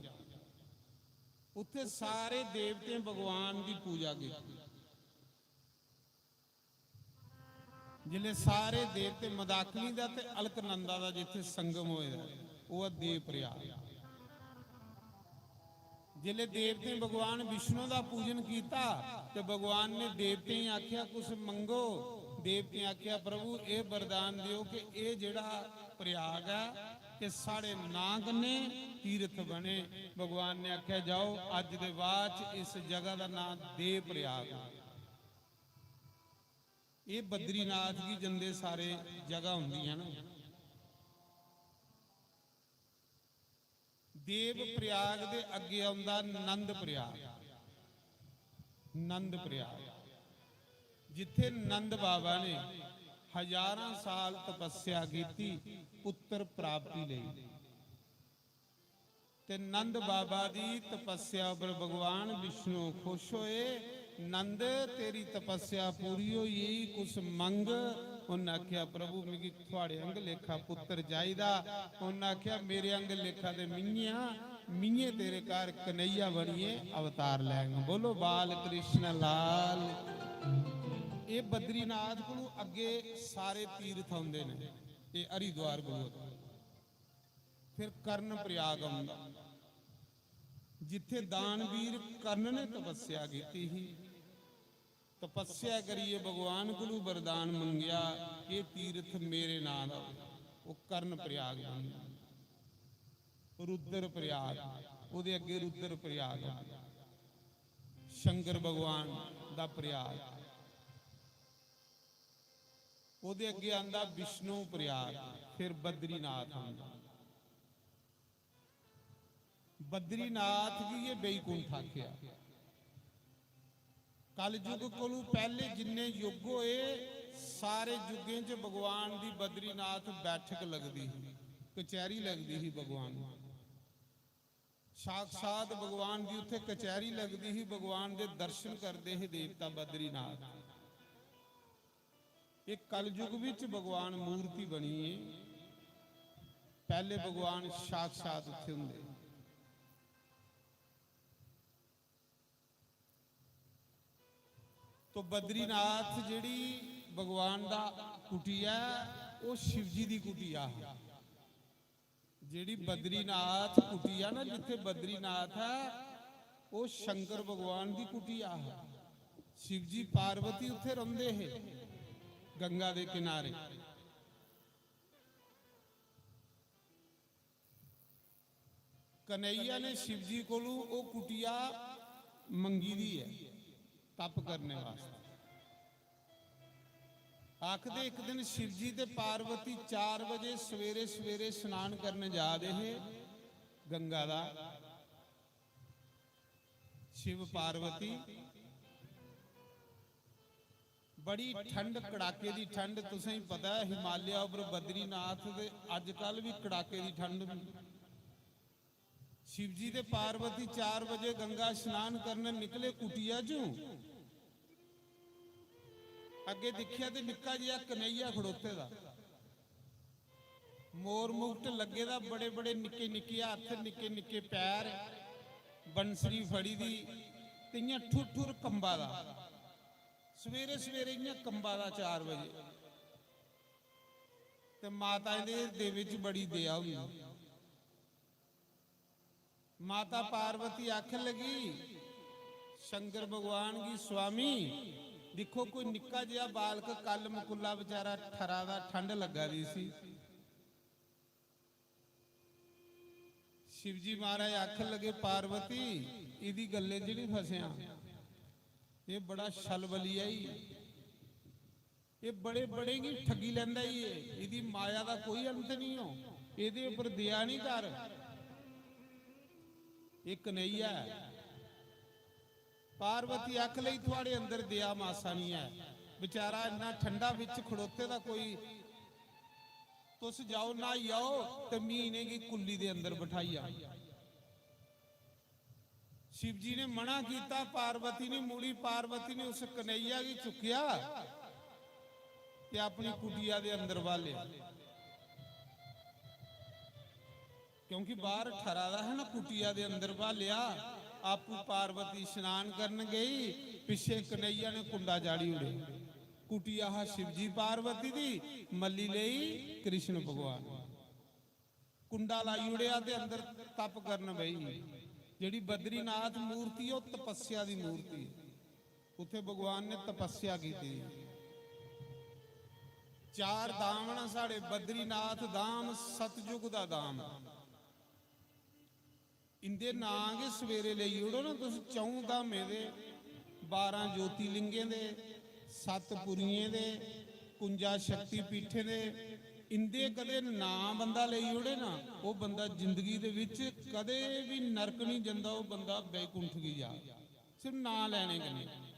उत्थे सारे देवतें भगवान दी पूजा कीती। जिसले सारे देवते मंदाकिनी दा ते अलकनंदा दा जित्थे संगम होए दा, ओह् ऐ देव प्रयाग। जिसले देवतें भगवान विष्णु दा पूजन कीता ते भगवान ने देवतें गी आखेआ, "कुछ मंगो।" देवतें आखेआ, "प्रभु, एह् वरदान देओ कि एह् जेह्ड़ा प्रयाग ऐ, एह् साढ़े नांऽ कन्नै तीर्थ बने।" भगवान ने आखेआ, "जाओ, अज्ज दे बाद च इस जगह दा नांऽ देव प्रयाग।" एह् बद्रीनाथ गी जंदे सारे जगह होंदियां न। देव प्रयाग दे अग्गे औंदा नंद प्रयाग। नंद प्रयाग, जित्थे नंद बाबा ने हजारां साल तपस्या कीती पुत्र प्राप्ति लेई। ते नंद बाबा दी तपस्या पर भगवान विष्णु खुश होए। "नंद, तेरी तपस्या पूरी होई गेई, कुछ मंग।" उन्न आखेआ, "प्रभु, मिगी थुआड़े आंग लेखा पुत्तर चाहिदा।" उन्न आखेआ, "मेरे आंग लेखा ते मियें आं, मियें तेरे घर कन्हैया बनियै अवतार लैंग।" बोलो, बाल कृष्ण लाल। एह् बद्रीनाथ कोलू अग्गे सारे तीर्थ औंदे ने, एह् हरिद्वार कोलू अग्गे। फिर कर्ण प्रयाग औंदा, जित्थे दानवीर कर्ण ने तपस्या कीती ही। तपस्या करियै भगवान कोलू वरदान मंगेआ, "एह् तीर्थ मेरे नां दा हो।" ओह् कर्ण प्रयाग बनी। रुद्र प्रयाग, ओह्दे अग्गें रुद्र प्रयाग आंदा, शंकर भगवान दा प्रयाग, ओह्दे अग्गें आंदा विष्णु प्रयाग, फिर बद्रीनाथ आंदा। बद्रीनाथ गी एह् बैकुंठ आखेआ। कलयुग कोलू पैह्ले जिन्ने युग होए, सारे युगें च भगवान दी बद्रीनाथ बैठक लगदी ही, कचैरी लगदी ही भगवान दी। साक्षात भगवान दी उत्थे कचैरी लगदी ही, भगवान दे दर्शन करदे हे देवता बद्रीनाथ। ये कलयुग विच भगवान मूर्ति बनी है, पैह्ले भगवान साक्षात उत्थे हुंदे। तो बद्रीनाथ जेह्ड़ी भगवान दा कुटिया ऐ, ओह् शिव जी दी कुटिया हा। जेह्ड़ी बद्रीनाथ कुटिया ना, जित्थे बद्रीनाथ ऐ, ओह् शंकर भगवान दी कुटिया हा। शिव जी पार्वती उत्थे रौंह्दे हे गंगा दे किनारे। कन्हैया ने शिव जी कोलू ओह् कुटिया मंगी दी ऐ तप करने वास्ते। आखदे, इक दिन शिव जी ते पार्वती चार बजे सवेरे सवेरे स्नान करने जा दे हे गंगा दा। शिव पार्वती, बड़ी ठंड, कड़ाके दी ठंड। तुसें गी पता ऐ, हिमालय उप्पर बद्रीनाथ ते अजकल बी कड़ाके दी ठंड होंदी। शिव जी ते पार्वती चार बजे गंगा स्नान करने निकले कुटिया चों। अग्गे दिक्खेआ ते निक्का जेहा कन्हैया खड़ोते दा, मोर मुकुट लग्गे दा, बड़े बड़े निक्के निक्के हत्थ, निक्के निक्के पैर, बंसरी फड़ी दी ते इ'यां ठुर ठुर कंबा दा। सवेरे सवेरे इ'यां कंबा दा चार बजे। ते माता दे हिरदे बिच बड़ी दया होई। माता पार्वती आखन लगी शंकर भगवान गी, "स्वामी, दिक्खो, कोई निक्का जेहा बालक कल मकुल्ला बेचारा ठरा दा, ठंड लग्गा दी सी।" शिव जी महाराज आखन लगे, "पार्वती, इदी गल्लें च निं फसेआं, एह् बड़ा छलबलिया ई।" एह् बड़े बड़े गी ठगी लैंदा ई, एह्, एह्दी माया दा कोई अंत निं हो, एह्दे उप्पर दया निं कर। एह् कन्हैया ऐ। पार्वती आख लई, "थुआड़े अंदर दया मासा निं ऐ, बेचारा इन्ना ठंडा बिच खड़ोते दा कोई, तुस जाओ न्हाई आओ ते मी इ'नेंगी कुल्ली दे अंदर बठाई आओ।" शिव जी ने मना कीता, पार्वती ने मुड़ी, पार्वती ने उस कन्हैया गी चुक्केआ ते अपनी कुटिया दे अंदर बालेआ। क्योंकि बाहर ठरा दा है ना, कुटिया दे अंदर बालेआ। आपू पार्वती स्नान करन गई, पिछे कन्हैया ने कुंडा चाढ़ी उड़े। कुटिया हा शिव जी पार्वती दी, मल्ली लेई कृष्ण भगवान। कुंडा लाई उड़ेआ ते अंदर तप करन बेही। जेह्ड़ी बद्रीनाथ मूर्ति, ओह् तपस्या दी मूर्ति। उत्थे भगवान ने तपस्या कीती। चार धाम न साढ़े, बद्रीनाथ धाम, सतयुग दा धाम। इंदे नां गै सवेरे लेई ओड़ो ना तुस, च'ऊं धामें दे, बारां ज्योतिर्लिंगें दे, सत्त पुरियें दे, कुंजा शक्ति पीठें दे, इंदे कदें नां बंदा लेई ओड़े ना, ओह् बंदा जिंदगी दे विच कदें बी नरक निं जंदा, ओह् बंदा बैकुंठ गी जा, सिर्फ नां लैने कन्नै।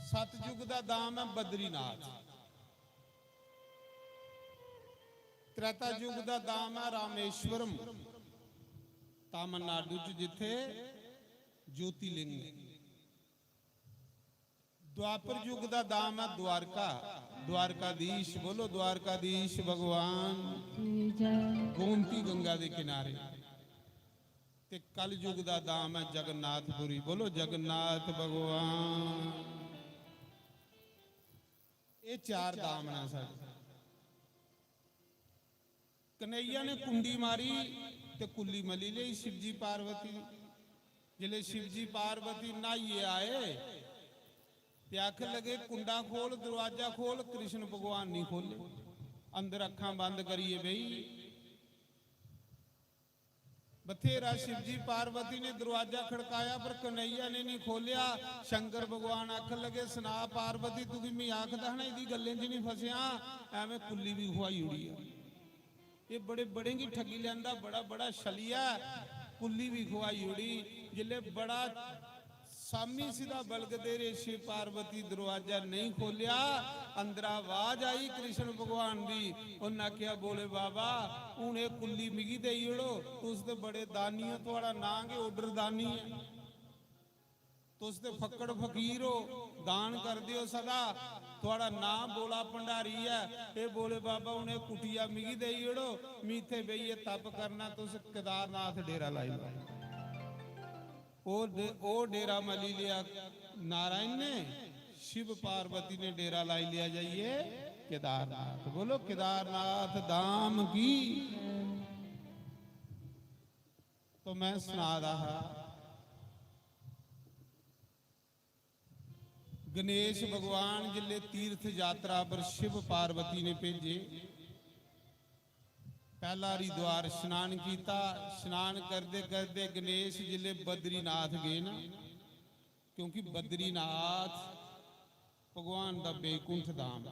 सतयुग दा धाम ऐ बद्रीनाथ। त्रेता युग दा धाम ऐ रामेश्वरम, तमिलनाडु च, जित्थे ज्योतिर्लिंग ऐ। द्वापर युग दा धाम ऐ द्वारका, द्वारकाधीश, बोलो द्वारकाधीश भगवान, गोमती गंगा दे किनारे। ते कल युग दा धाम ऐ जगन्नाथपुरी, बोलो जगन्नाथ भगवान। ये चार धाम न साढ़े। कन्हैया ने कुंडी मारी ते कुल्ली मली लेई शिवजी पार्वती। जिसले शिवजी पार्वती न्हाइयै आए ते आखन लगे, "कुंडा खोल, दरवाजा खोल।" कृष्ण भगवान नहीं खोले, अंदर अखां बंद करिए बेही। बथेरा शिवजी पार्वती ने दरवाजा खड़काया, पर कन्हैया ने नहीं खोलिया। शंकर भगवान आखन लगे, "सना पार्वती, तुगी मैं आखदा हा ना, इदी गल्लें च नहीं फसेआ, एवें कुल्ली भी खुआई उड़ी है।" ये बड़े बड़े की ठगी लैंदा, बड़ा बड़ा छलिया, कुल्ली भी खुआई उड़ी। जिसले बड़ा सामी सिदा बलगदे रेह, शिव पार्वती दरवाजा नहीं खोलिया। अंदरा आवाज आई कृष्ण भगवान दी, उन्हें आखेआ, "भोले बाबा, हूं ये कुल्ली मिगी देई ओड़ो, तुस ते बड़े दानी हो, थुआड़ा नां गै order दानी है, तुस ते फक्कड़ फकीर हो, दान करदे हो सदा, थुआड़ा नां भोला भंडारी है। हे भोले बाबा, हूं ये कुटिया मिगी देई ओड़ो, मैं इत्थे बेहियै तप करना, तुस केदारनाथ डेरा लाई लो।" ओ डे-, ओ डेरा मली लिया नारायण ने, शिव पार्वती ने डेरा लाई लिया जाइए केदारनाथ। बोलो केदारनाथ धाम की। तो मैं सना दा हा, गणेश भगवान जिसले तीर्थ यात्रा पर शिव पार्वती ने भेजे, पहला हरिद्वार स्नान किया। स्नान करते करते गणेश जिसले बद्रीनाथ गए ना, क्योंकि बद्रीनाथ भगवान का बैकुंठ धाम,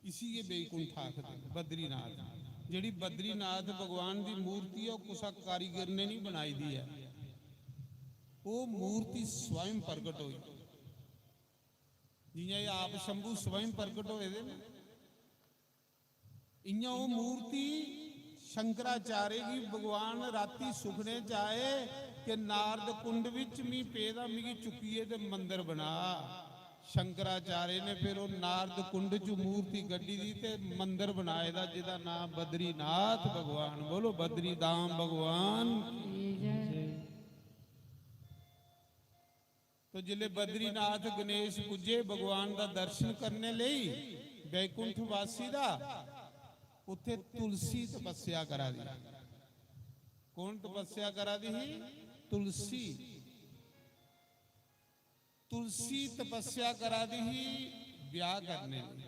इसी गै बैकुंठ आखदे न, बद्रीनाथ। जेह्ड़ी बद्रीनाथ भगवान दी मूर्ति ऐ, ओह् कुसै कारीगर ने नहीं बनाई दी ऐ, ओह् मूर्ति स्वयं प्रगट होई। जियां एह् आप शंभू स्वयं प्रगट होए दे न, इयां ओह् मूर्ति शंकराचार्य गी भगवान राती सुखने च आए कि नारद कुंड विच मी पेदा, मिगी चुक्कियै ते मंदर बना। शंकराचार्य ने फिर ओह् नारद कुंड च मूर्ति कड्ढी दी ते मंदर बनाए दा, जेह्दा नां बद्रीनाथ भगवान। बोलो बद्रीधाम भगवान। तो जिसले बद्रीनाथ गणेश पुज्जे भगवान दा दर्शन करने लेई, बैकुंठ वासी दा, उत्थे तुलसी तपस्या करा दी। कौन तपस्या करा दी ही? तुलसी। तुलसी तपस्या करा दी ही ब्याह करने लेई।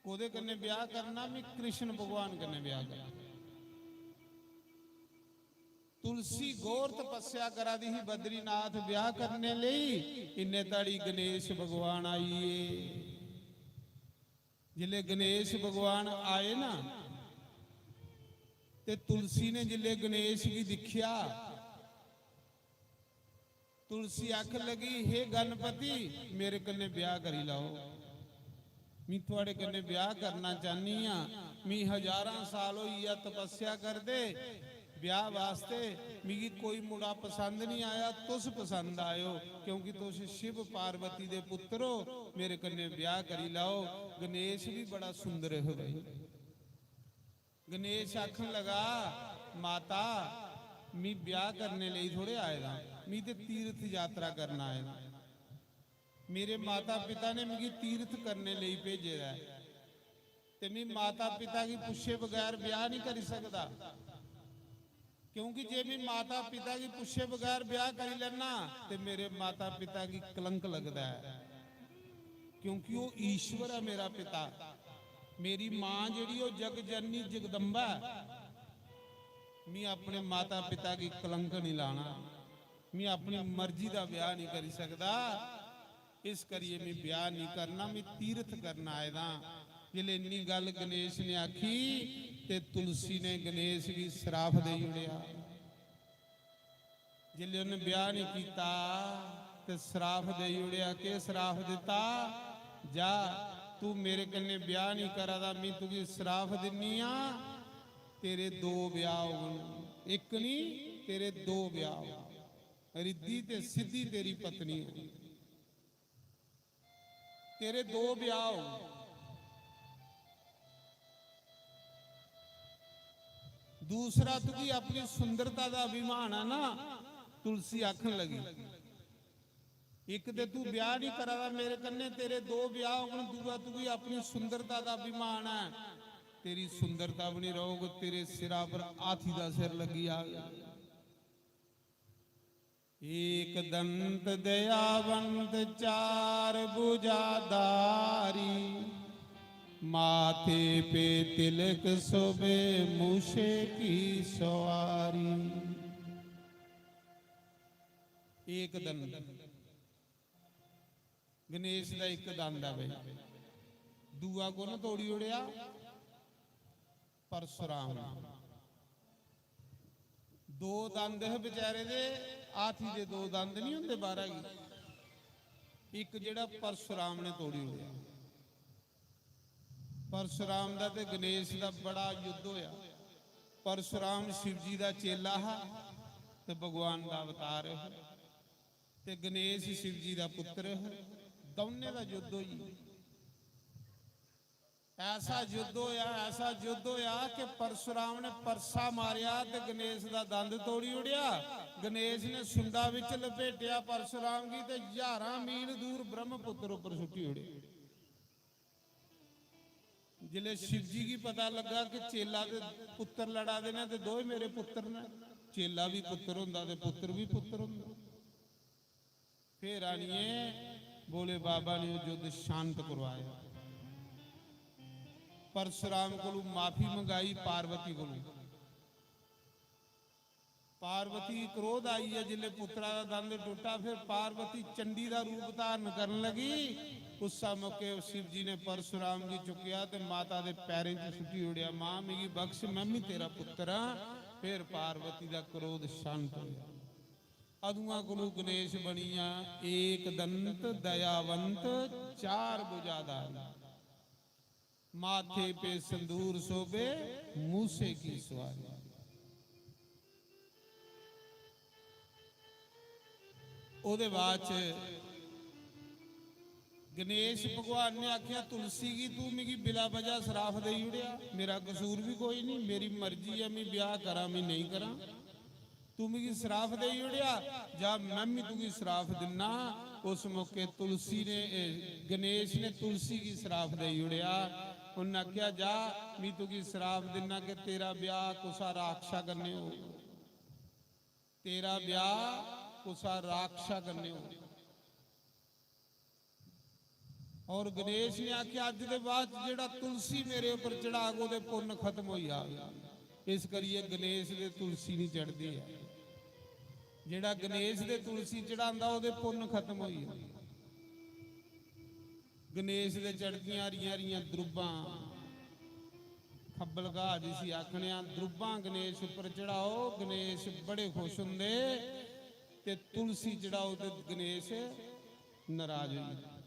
कोदे कन्नै ब्याह करना? मैं कृष्ण भगवान कन्नै ब्याह करना। तुलसी घोर तपस्या करा दी ही बद्रीनाथ ब्याह करने लेई, इन्ने ताड़ी गणेश भगवान आइए। जिसले गणेश भगवान आए ना, ते तुलसी ने जिसले गणेश गी दिक्खेआ, तुलसी आखन लगी, "हे गणपति, मेरे कन्नै ब्याह करी लैओ, मी थुआड़े कन्नै ब्याह करना चाहनी आं। मी हजारां साल होई गेआ तपस्या करदे ब्याह वास्ते, मिगी कोई मुड़ा पसंद नहीं आया, तुस पसंद आए ओ, क्योंकि तुस शिव पार्वती दे पुत्र हो, मेरे कन्नै ब्याह करी लैओ।" गणेश भी बड़ा सुंदर है भाई। गणेश आखन लगा, "माता, मी ब्याह करने लेई थोड़े आए दा, मी ते तीर्थ यात्रा करना आए दा। मेरे माता पिता ने मिगी तीर्थ करने लेई भेजे दा ऐ, ते मी माता पिता गी पुच्छे बगैर ब्याह नहीं करी सकदा, क्योंकि जे मी माता पिता गी पुच्छे बगैर ब्याह करी लैना, ते मेरे माता पिता गी कलंक लगदा ऐ।" क्योंकि ओह् ईश्वर ऐ मेरा पिता। मेरी मां जेह्ड़ी, ओह् जग जननी जगदम्बा ऐ। मी अपने माता पिता गी कलंक नहीं लाना, मी अपनी मर्जी दा ब्याह नहीं करी सकदा, इस करियै मी ब्याह नहीं करना, मी तीर्थ करना आए दा। जिसलै इन्नी गल्ल गणेश ने आखी ते तुलसी ने गणेश गी श्राप देई ओड़ेआ। जिसलै उन्नै ब्याह नहीं कीता ते श्राप देई ओड़ेआ। केह् श्राप दित्ता? "जा, तू मेरे कन्नै ब्याह नहीं करा दा, मैं तुगी श्राप दिन्नी आं, तेरे दो ब्याह होङन, इक नहीं, तेरे दो ब्याह होङन। रिद्धि ते सिद्धि तेरी पत्नी होगी।" तेरे दो ब्याह हो। दूसरा, तुगी अपनी सुंदरता का अभिमान है ना, तुलसी आखन लगी। एक ते तू ब्याह नहीं करा दा मेरे कन्ने, तेरे दो ब्याह होगन, दूआ तुगी अपनी सुंदरता का अभिमान है, तेरी सुंदरता बनी रहोग, तेरे सिरा पर हाथी का सिर लगी जाएगा। एक दंत दयावंत चार भुजाधारी, माथे पे तिलक शोभे मूसे की सवारी। एक दंद गणेश दा एक दंद आ भाई, दूआ कु'न तोड़ी ओड़ेआ? परशुराम। दो दंद हे बेचारे दे, हाथी दे दो दंद नहीं होंदे बाहरा गी, एक जेड़ा परशुराम ने तोड़ी ओड़ेआ। परशुराम दा ते गणेश दा बड़ा युद्ध होया। परशुराम शिव जी दा चेला हा ते भगवान दा अवतार हा, ते गणेश शिव जी दा पुत्र हा। दौनें दा युद्ध होई। ऐसा युद्ध होया, ऐसा युद्ध होया कि परशुराम ने परसा मारया ते गणेश दा दंद तोड़ी ओड़ेआ। गणेश ने सुंडा विच लपेटिया परशुराम गी ते हजारां मील दूर ब्रह्मपुत्र उपर सुट्टी ओड़ेआ। जिसलै शिव जी गी पता लग्गा कि चेला ते पुत्र लड़ा दे ने ते दोए मेरे पुत्र ने, चेला भी पुत्र होंदा ते पुत्र भी पुत्र होंदा। फिर आनिए भोले बाबा ने ओह युद्ध शांत करवाया। परशुराम कोलू माफी मंगाई, पार्वती कोलू। पार्वती क्रोध आई है, जिसले पुत्रा दा दंद टुटा, फिर पार्वती चंडी दा रूप धारण करन लगी। उस मौके शिव जी ने परशुराम गी चुकया ते माता दे पैरें च सुट्टी ओड़ेआ, "मां, मिगी बख्श, मैं भी तेरा पुत्र हां।" फिर पार्वती दा क्रोध शांत होया। अदुआं कोलू गणेश बनिया एक दंत दयावंत चार भुजाधारी। माथे पे संदूर शोभे मूसे की सवारी। ओदे बाद च गणेश भगवान ने आख्या, "तुलसी गी तू मिगी बिला वजह श्राप देई ओड़ेआ, मेरा कसूर भी कोई नहीं, मेरी मर्जी ऐ, मैं ब्याह करां, मैं नहीं करां।" तू मिगी श्राप देई ओड़ेआ, जा मैं भी तुगी श्राप दिन्ना। उस मौके तुलसी ने, ए, गणेश ने तुलसी गी श्राप देई ओड़ेआ। उन्नै आखेआ, "जा, मैं तुगी श्राप दिन्ना कि तेरा ब्याह कुसा राक्षा कन्नै हो, तेरा ब्याह कुसा राक्षा कन्नै हो।" और गणेश ने आख्या, "अज दे बाद जेड़ा तुलसी मेरे उपर चढ़ाग, ओदे पुन्न खत्म होई जाग।" इस करिए गणेश दे तुलसी नहीं चढ़दी है। जेड़ा गणेश दे तुलसी चढ़ांदा, ओदे पुन्न खत्म होई जांदे। गणेश दे चढ़दियां हरियां हरियां द्रुब्बां, खब्बल घाऽ जिसी आखने आं, द्रुब्बां गणेश उपर चढ़ाओ, गणेश बड़े खुश होंदे। ते तुलसी चढ़ाओ ते गणेश नाराज होई जंदे।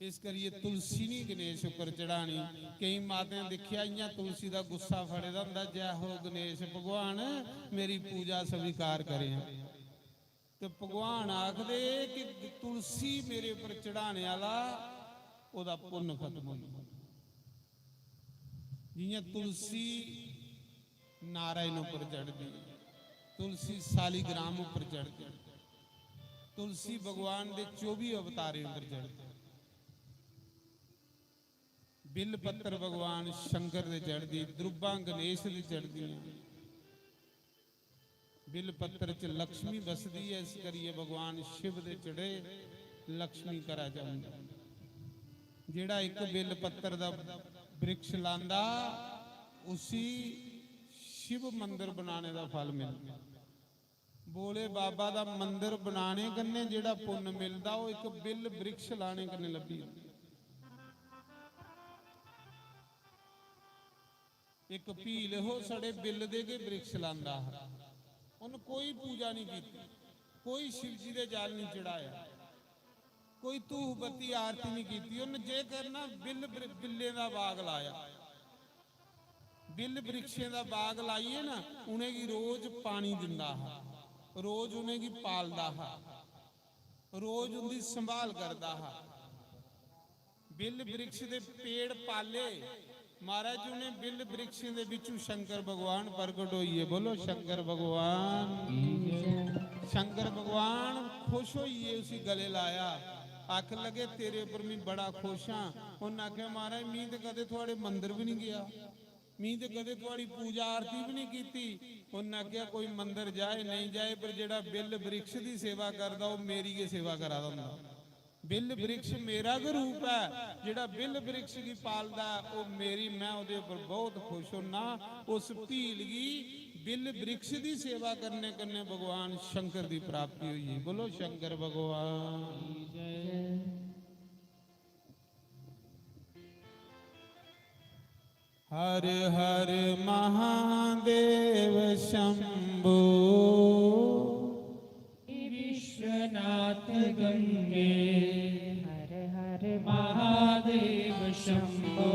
इस करियै तुलसी नहीं गणेश उप्पर चढ़ानी। केईं मातें दिक्खेआ इ'यां तुलसी दा गुस्सा फड़े दा होंदा, "जै हो गणेश भगवान, मेरी पूजा स्वीकार करेआं।" ते भगवान आखदे कि तुलसी मेरे उप्पर चढ़ाने आह्ला, ओह्दा पुन्न खत्म होई जंदा। जि'यां तुलसी नारायण उप्पर चढ़दी, तुलसी सालीग्राम उप्पर चढ़दी, तुलसी भगवान दे चौबी अवतारें उप्पर चढ़दी। बिल पत्तर भगवान शंकर दे चढ़दी, द्रुब्बां गणेश दे चढ़दियां। बिल पत्तर च लक्ष्मी बसदी ऐ, इस करियै भगवान शिव दे चढ़े लक्ष्मी घरा च औंदी। जेह्ड़ा इक बिल पत्तर दा वृक्ष लांदा, उसी शिव मंदर बनाने दा फल मिलदा। भोले बाबा दा मंदर बनाने कन्नै जेह्ड़ा पुन्न मिलदा, ओह् इक बिल वृक्ष लाने कन्नै लब्भी जंदा। इक भील हो, सड़े बिल दे गै वृक्ष लांदा हा। उन्न कोई पूजा नहीं कीती, कोई शिव जी दे जल नहीं चढ़ाया, कोई धूफ बत्ती आरती नहीं कीती। उन्न जे करना, बिल वृ-, बिल्लें दा बाग लाया। बिल वृक्षें दा बाग लाइयै ना, उ'नेंगी रोज पानी दिंदा हा, रोज उ'नेंगी पालदा हा, रोज उं'दी संभाल करदा हा। बिल वृक्ष दे पेड़ पाले, महाराज, उ'नें बिल वृक्षें दे बिच्चू शंकर भगवान प्रगट होइए। बोलो शंकर भगवान। शंकर भगवान खुश होइए उसी गले लाया, आखन लगे, "तेरे उप्पर मैं बड़ा खुश हां।" उन्न आखेआ, "महाराज, मैं ते कदें थुआड़े मंदर भी नहीं गया।" मी ते कदें थुआड़ी पूजा आरती भी नहीं कीती। उन्नै आखेआ, "कोई मंदर जाए, नहीं जाए, पर जेड़ा बिल वृक्ष दी सेवा करदा, ओह मेरी गै सेवा करा दा होंदा।" बिल वृक्ष मेरा गै रूप ऐ, जेह्ड़ा बिल वृक्ष गी पालदा ऐ, ओह् मेरी, मैं ओह्दे उप्पर बहुत खुश होन्ना। उस भील गी, बिल वृक्ष दी सेवा करने कन्नै भगवान शंकर दी प्राप्ति होई। बोलो शंकर भगवान। हर हर महादेव शंभो। विश्वनाथ गंगे। हर हर महादेव शंभो।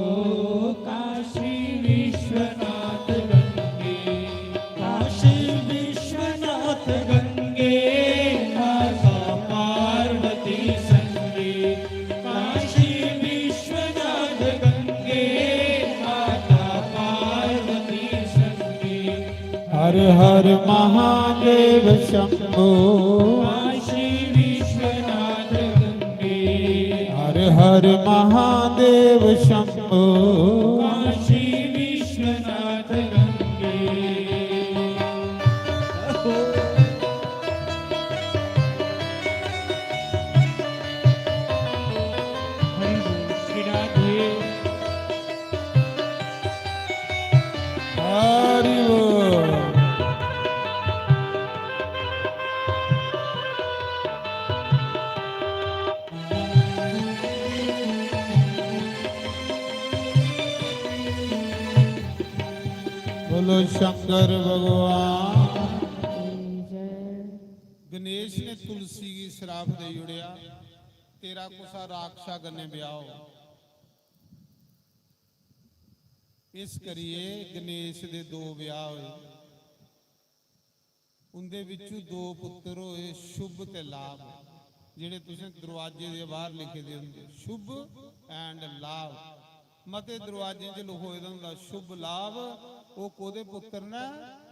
काशी विश्वनाथ गंगे। काशी विश्वनाथ गंगे। माता पार्वती संगे। काशी विश्वनाथ गंगे। माता पार्वती संगे। हर हर महादेव शंभो। काशी विश्वनाथ गंगे। हर हर महादेव शंभो। काशी विश्वनाथ गंगे। हरि बोल, श्री राधे। हरि बोल। बोलो शंकर भगवान की जय। गणेश ने तुलसी गी श्राप देई ओड़ेआ, "तेरा कुसा राक्षा कन्नै ब्याह हो।" इस करियै गणेश दे दो ब्याह होए। उंदे बिच्चू दो पुत्तर होए शुभ ते लाभ, जेह्ड़े तुसें दरवाजे दे बाहर लिखे दे होंदे, शुभ and लाभ। मते दरवाजें च लखोए दा होंदा शुभ लाभ। ओह् कोह्दे पुत्तर न?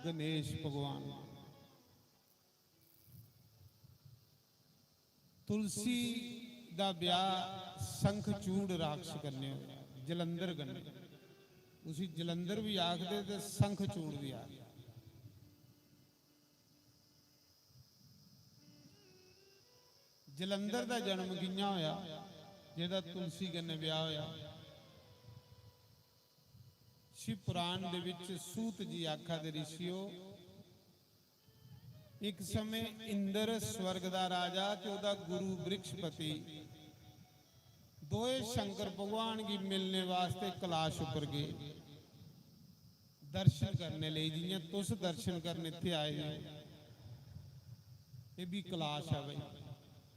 गणेश भगवान। तुलसी दा ब्याह शंखचूड़ राक्षस कन्नै होया, जलंधर कन्नै। उसी जलंधर भी आखदे ते शंखचूड़ भी आखदे। जलंधर दा जन्म कि'यां होया? जेह्दा तुलसी कन्नै ब्याह होया। शिव पुराण दे विच सूत जी आखा दे, "ऋषियो, इक समय इंद्र स्वर्ग दा राजा ते ओह्दा गुरु बृहस्पति दोए शंकर भगवान गी मिलने वास्ते कैलाश उप्पर गे, दर्शन करने लेई, जि'यां तुस दर्शन करने इत्थै आए हो, एह् बी कैलाश ऐ भाई,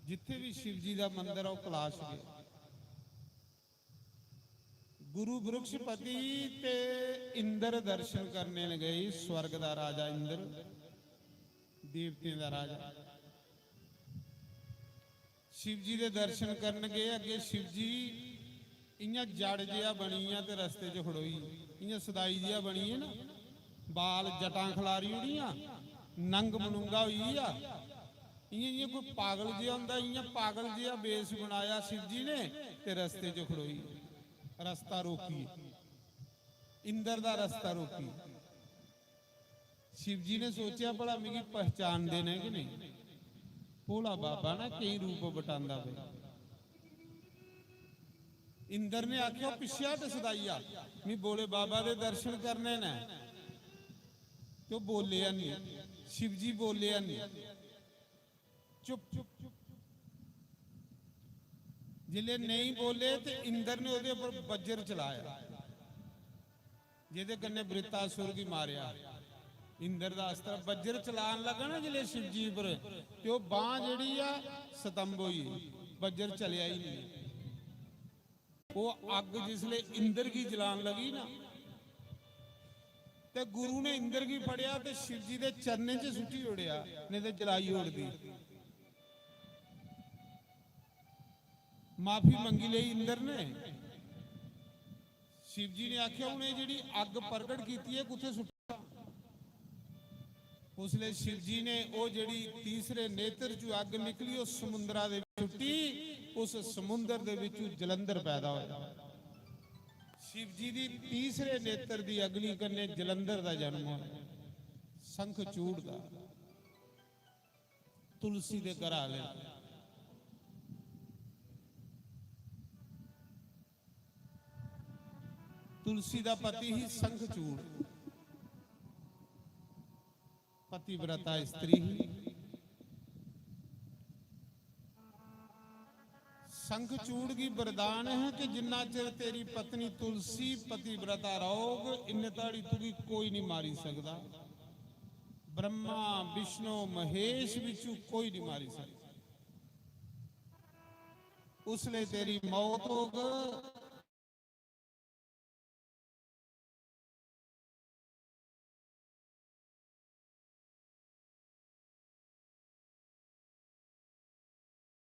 जित्थै बी शिव जी दा मंदर ऐ, ओह् कैलाश गै।" गुरु बृहस्पति ते इंद्र दर्शन करने न गए, स्वर्ग दा राजा इंद्र, देवतें दा राजा। शिव जी दे दर्शन करन गए, अग्गें शिव जी इ'यां जड़ जेहा बनियां ते रस्ते च खड़ोई, इ'यां सदाई जेहा बनियै ना, बाल जटां खलारी ओड़ियां, नंग मनुंगा होई गेआ, इ'यां, इ'यां कोई पागल जेहा होंदा, इ'यां पागल जेहा वेश बनाया शिव जी ने ते रस्ते च खड़ोई, रस्ता रोकी, इंद्र दा रस्ता रोकी। शिव जी ने सोचेआ, "भला मिगी पहचानदे न कि नेईं?" भोला बाबा ना केईं रूप बटांदा भाई। इंद्र ने आखेआ, "पिच्छे हट सदाइया, मी भोले बाबा दे दर्शन करने न।" ते ओह् बोले हैनी, शिव जी बोले हैनी। चुप। जिसले नेईं बोले ते इंद्र ने ओह्दे उप्पर वज्र चलाया, जेह्दे कन्नै वृत्तासुर गी मारेआ। इंद्र दा अस्त्र वज्र चलान लगा ना जिसले शिव जी उप्पर, ते ओह् बांह जेह्ड़ी ऐ स्तंभ होई गेई, वज्र चलेआ ही नेईं। ओह् अग्ग जिसले इंद्र गी जलान लगी ना, ते गुरु ने इंद्र गी फड़ेआ ते शिव जी दे चरणें च सुट्टी ओड़ेआ, नेईं ते जलाई ओड़दी। माफी मंगी लेई इंद्र ने। शिव जी ने आखेआ, "हून एह् जेह्ड़ी अग्ग प्रगट कीती ऐ, कुत्थै सुट्टां?" उसलै शिव जी ने ओह् जेह्ड़ी तीसरे नेत्र चों अग्ग निकली, ओह् समुंदरा दे विच सुट्टी। उस समुंदर दे विचों जलंधर पैदा होया। शिव जी दी तीसरे नेत्र दी अग्नि कन्नै जलंधर दा जन्म होया, शंखचूड़ दा। तुलसी दे घरा आह्ले। तुलसी दा पति ही संखचूड़, पतिव्रता स्त्री ही। संखचूड़ गी वरदान है कि जिन्ना चिर तेरी पत्नी तुलसी पतिव्रता रहोग, इन्ने ताड़ी तुगी कोई नहीं मारी सकदा। ब्रह्मा, विष्णु, महेश बिचू कोई नहीं मारी सकदा। उसले तेरी मौत होग,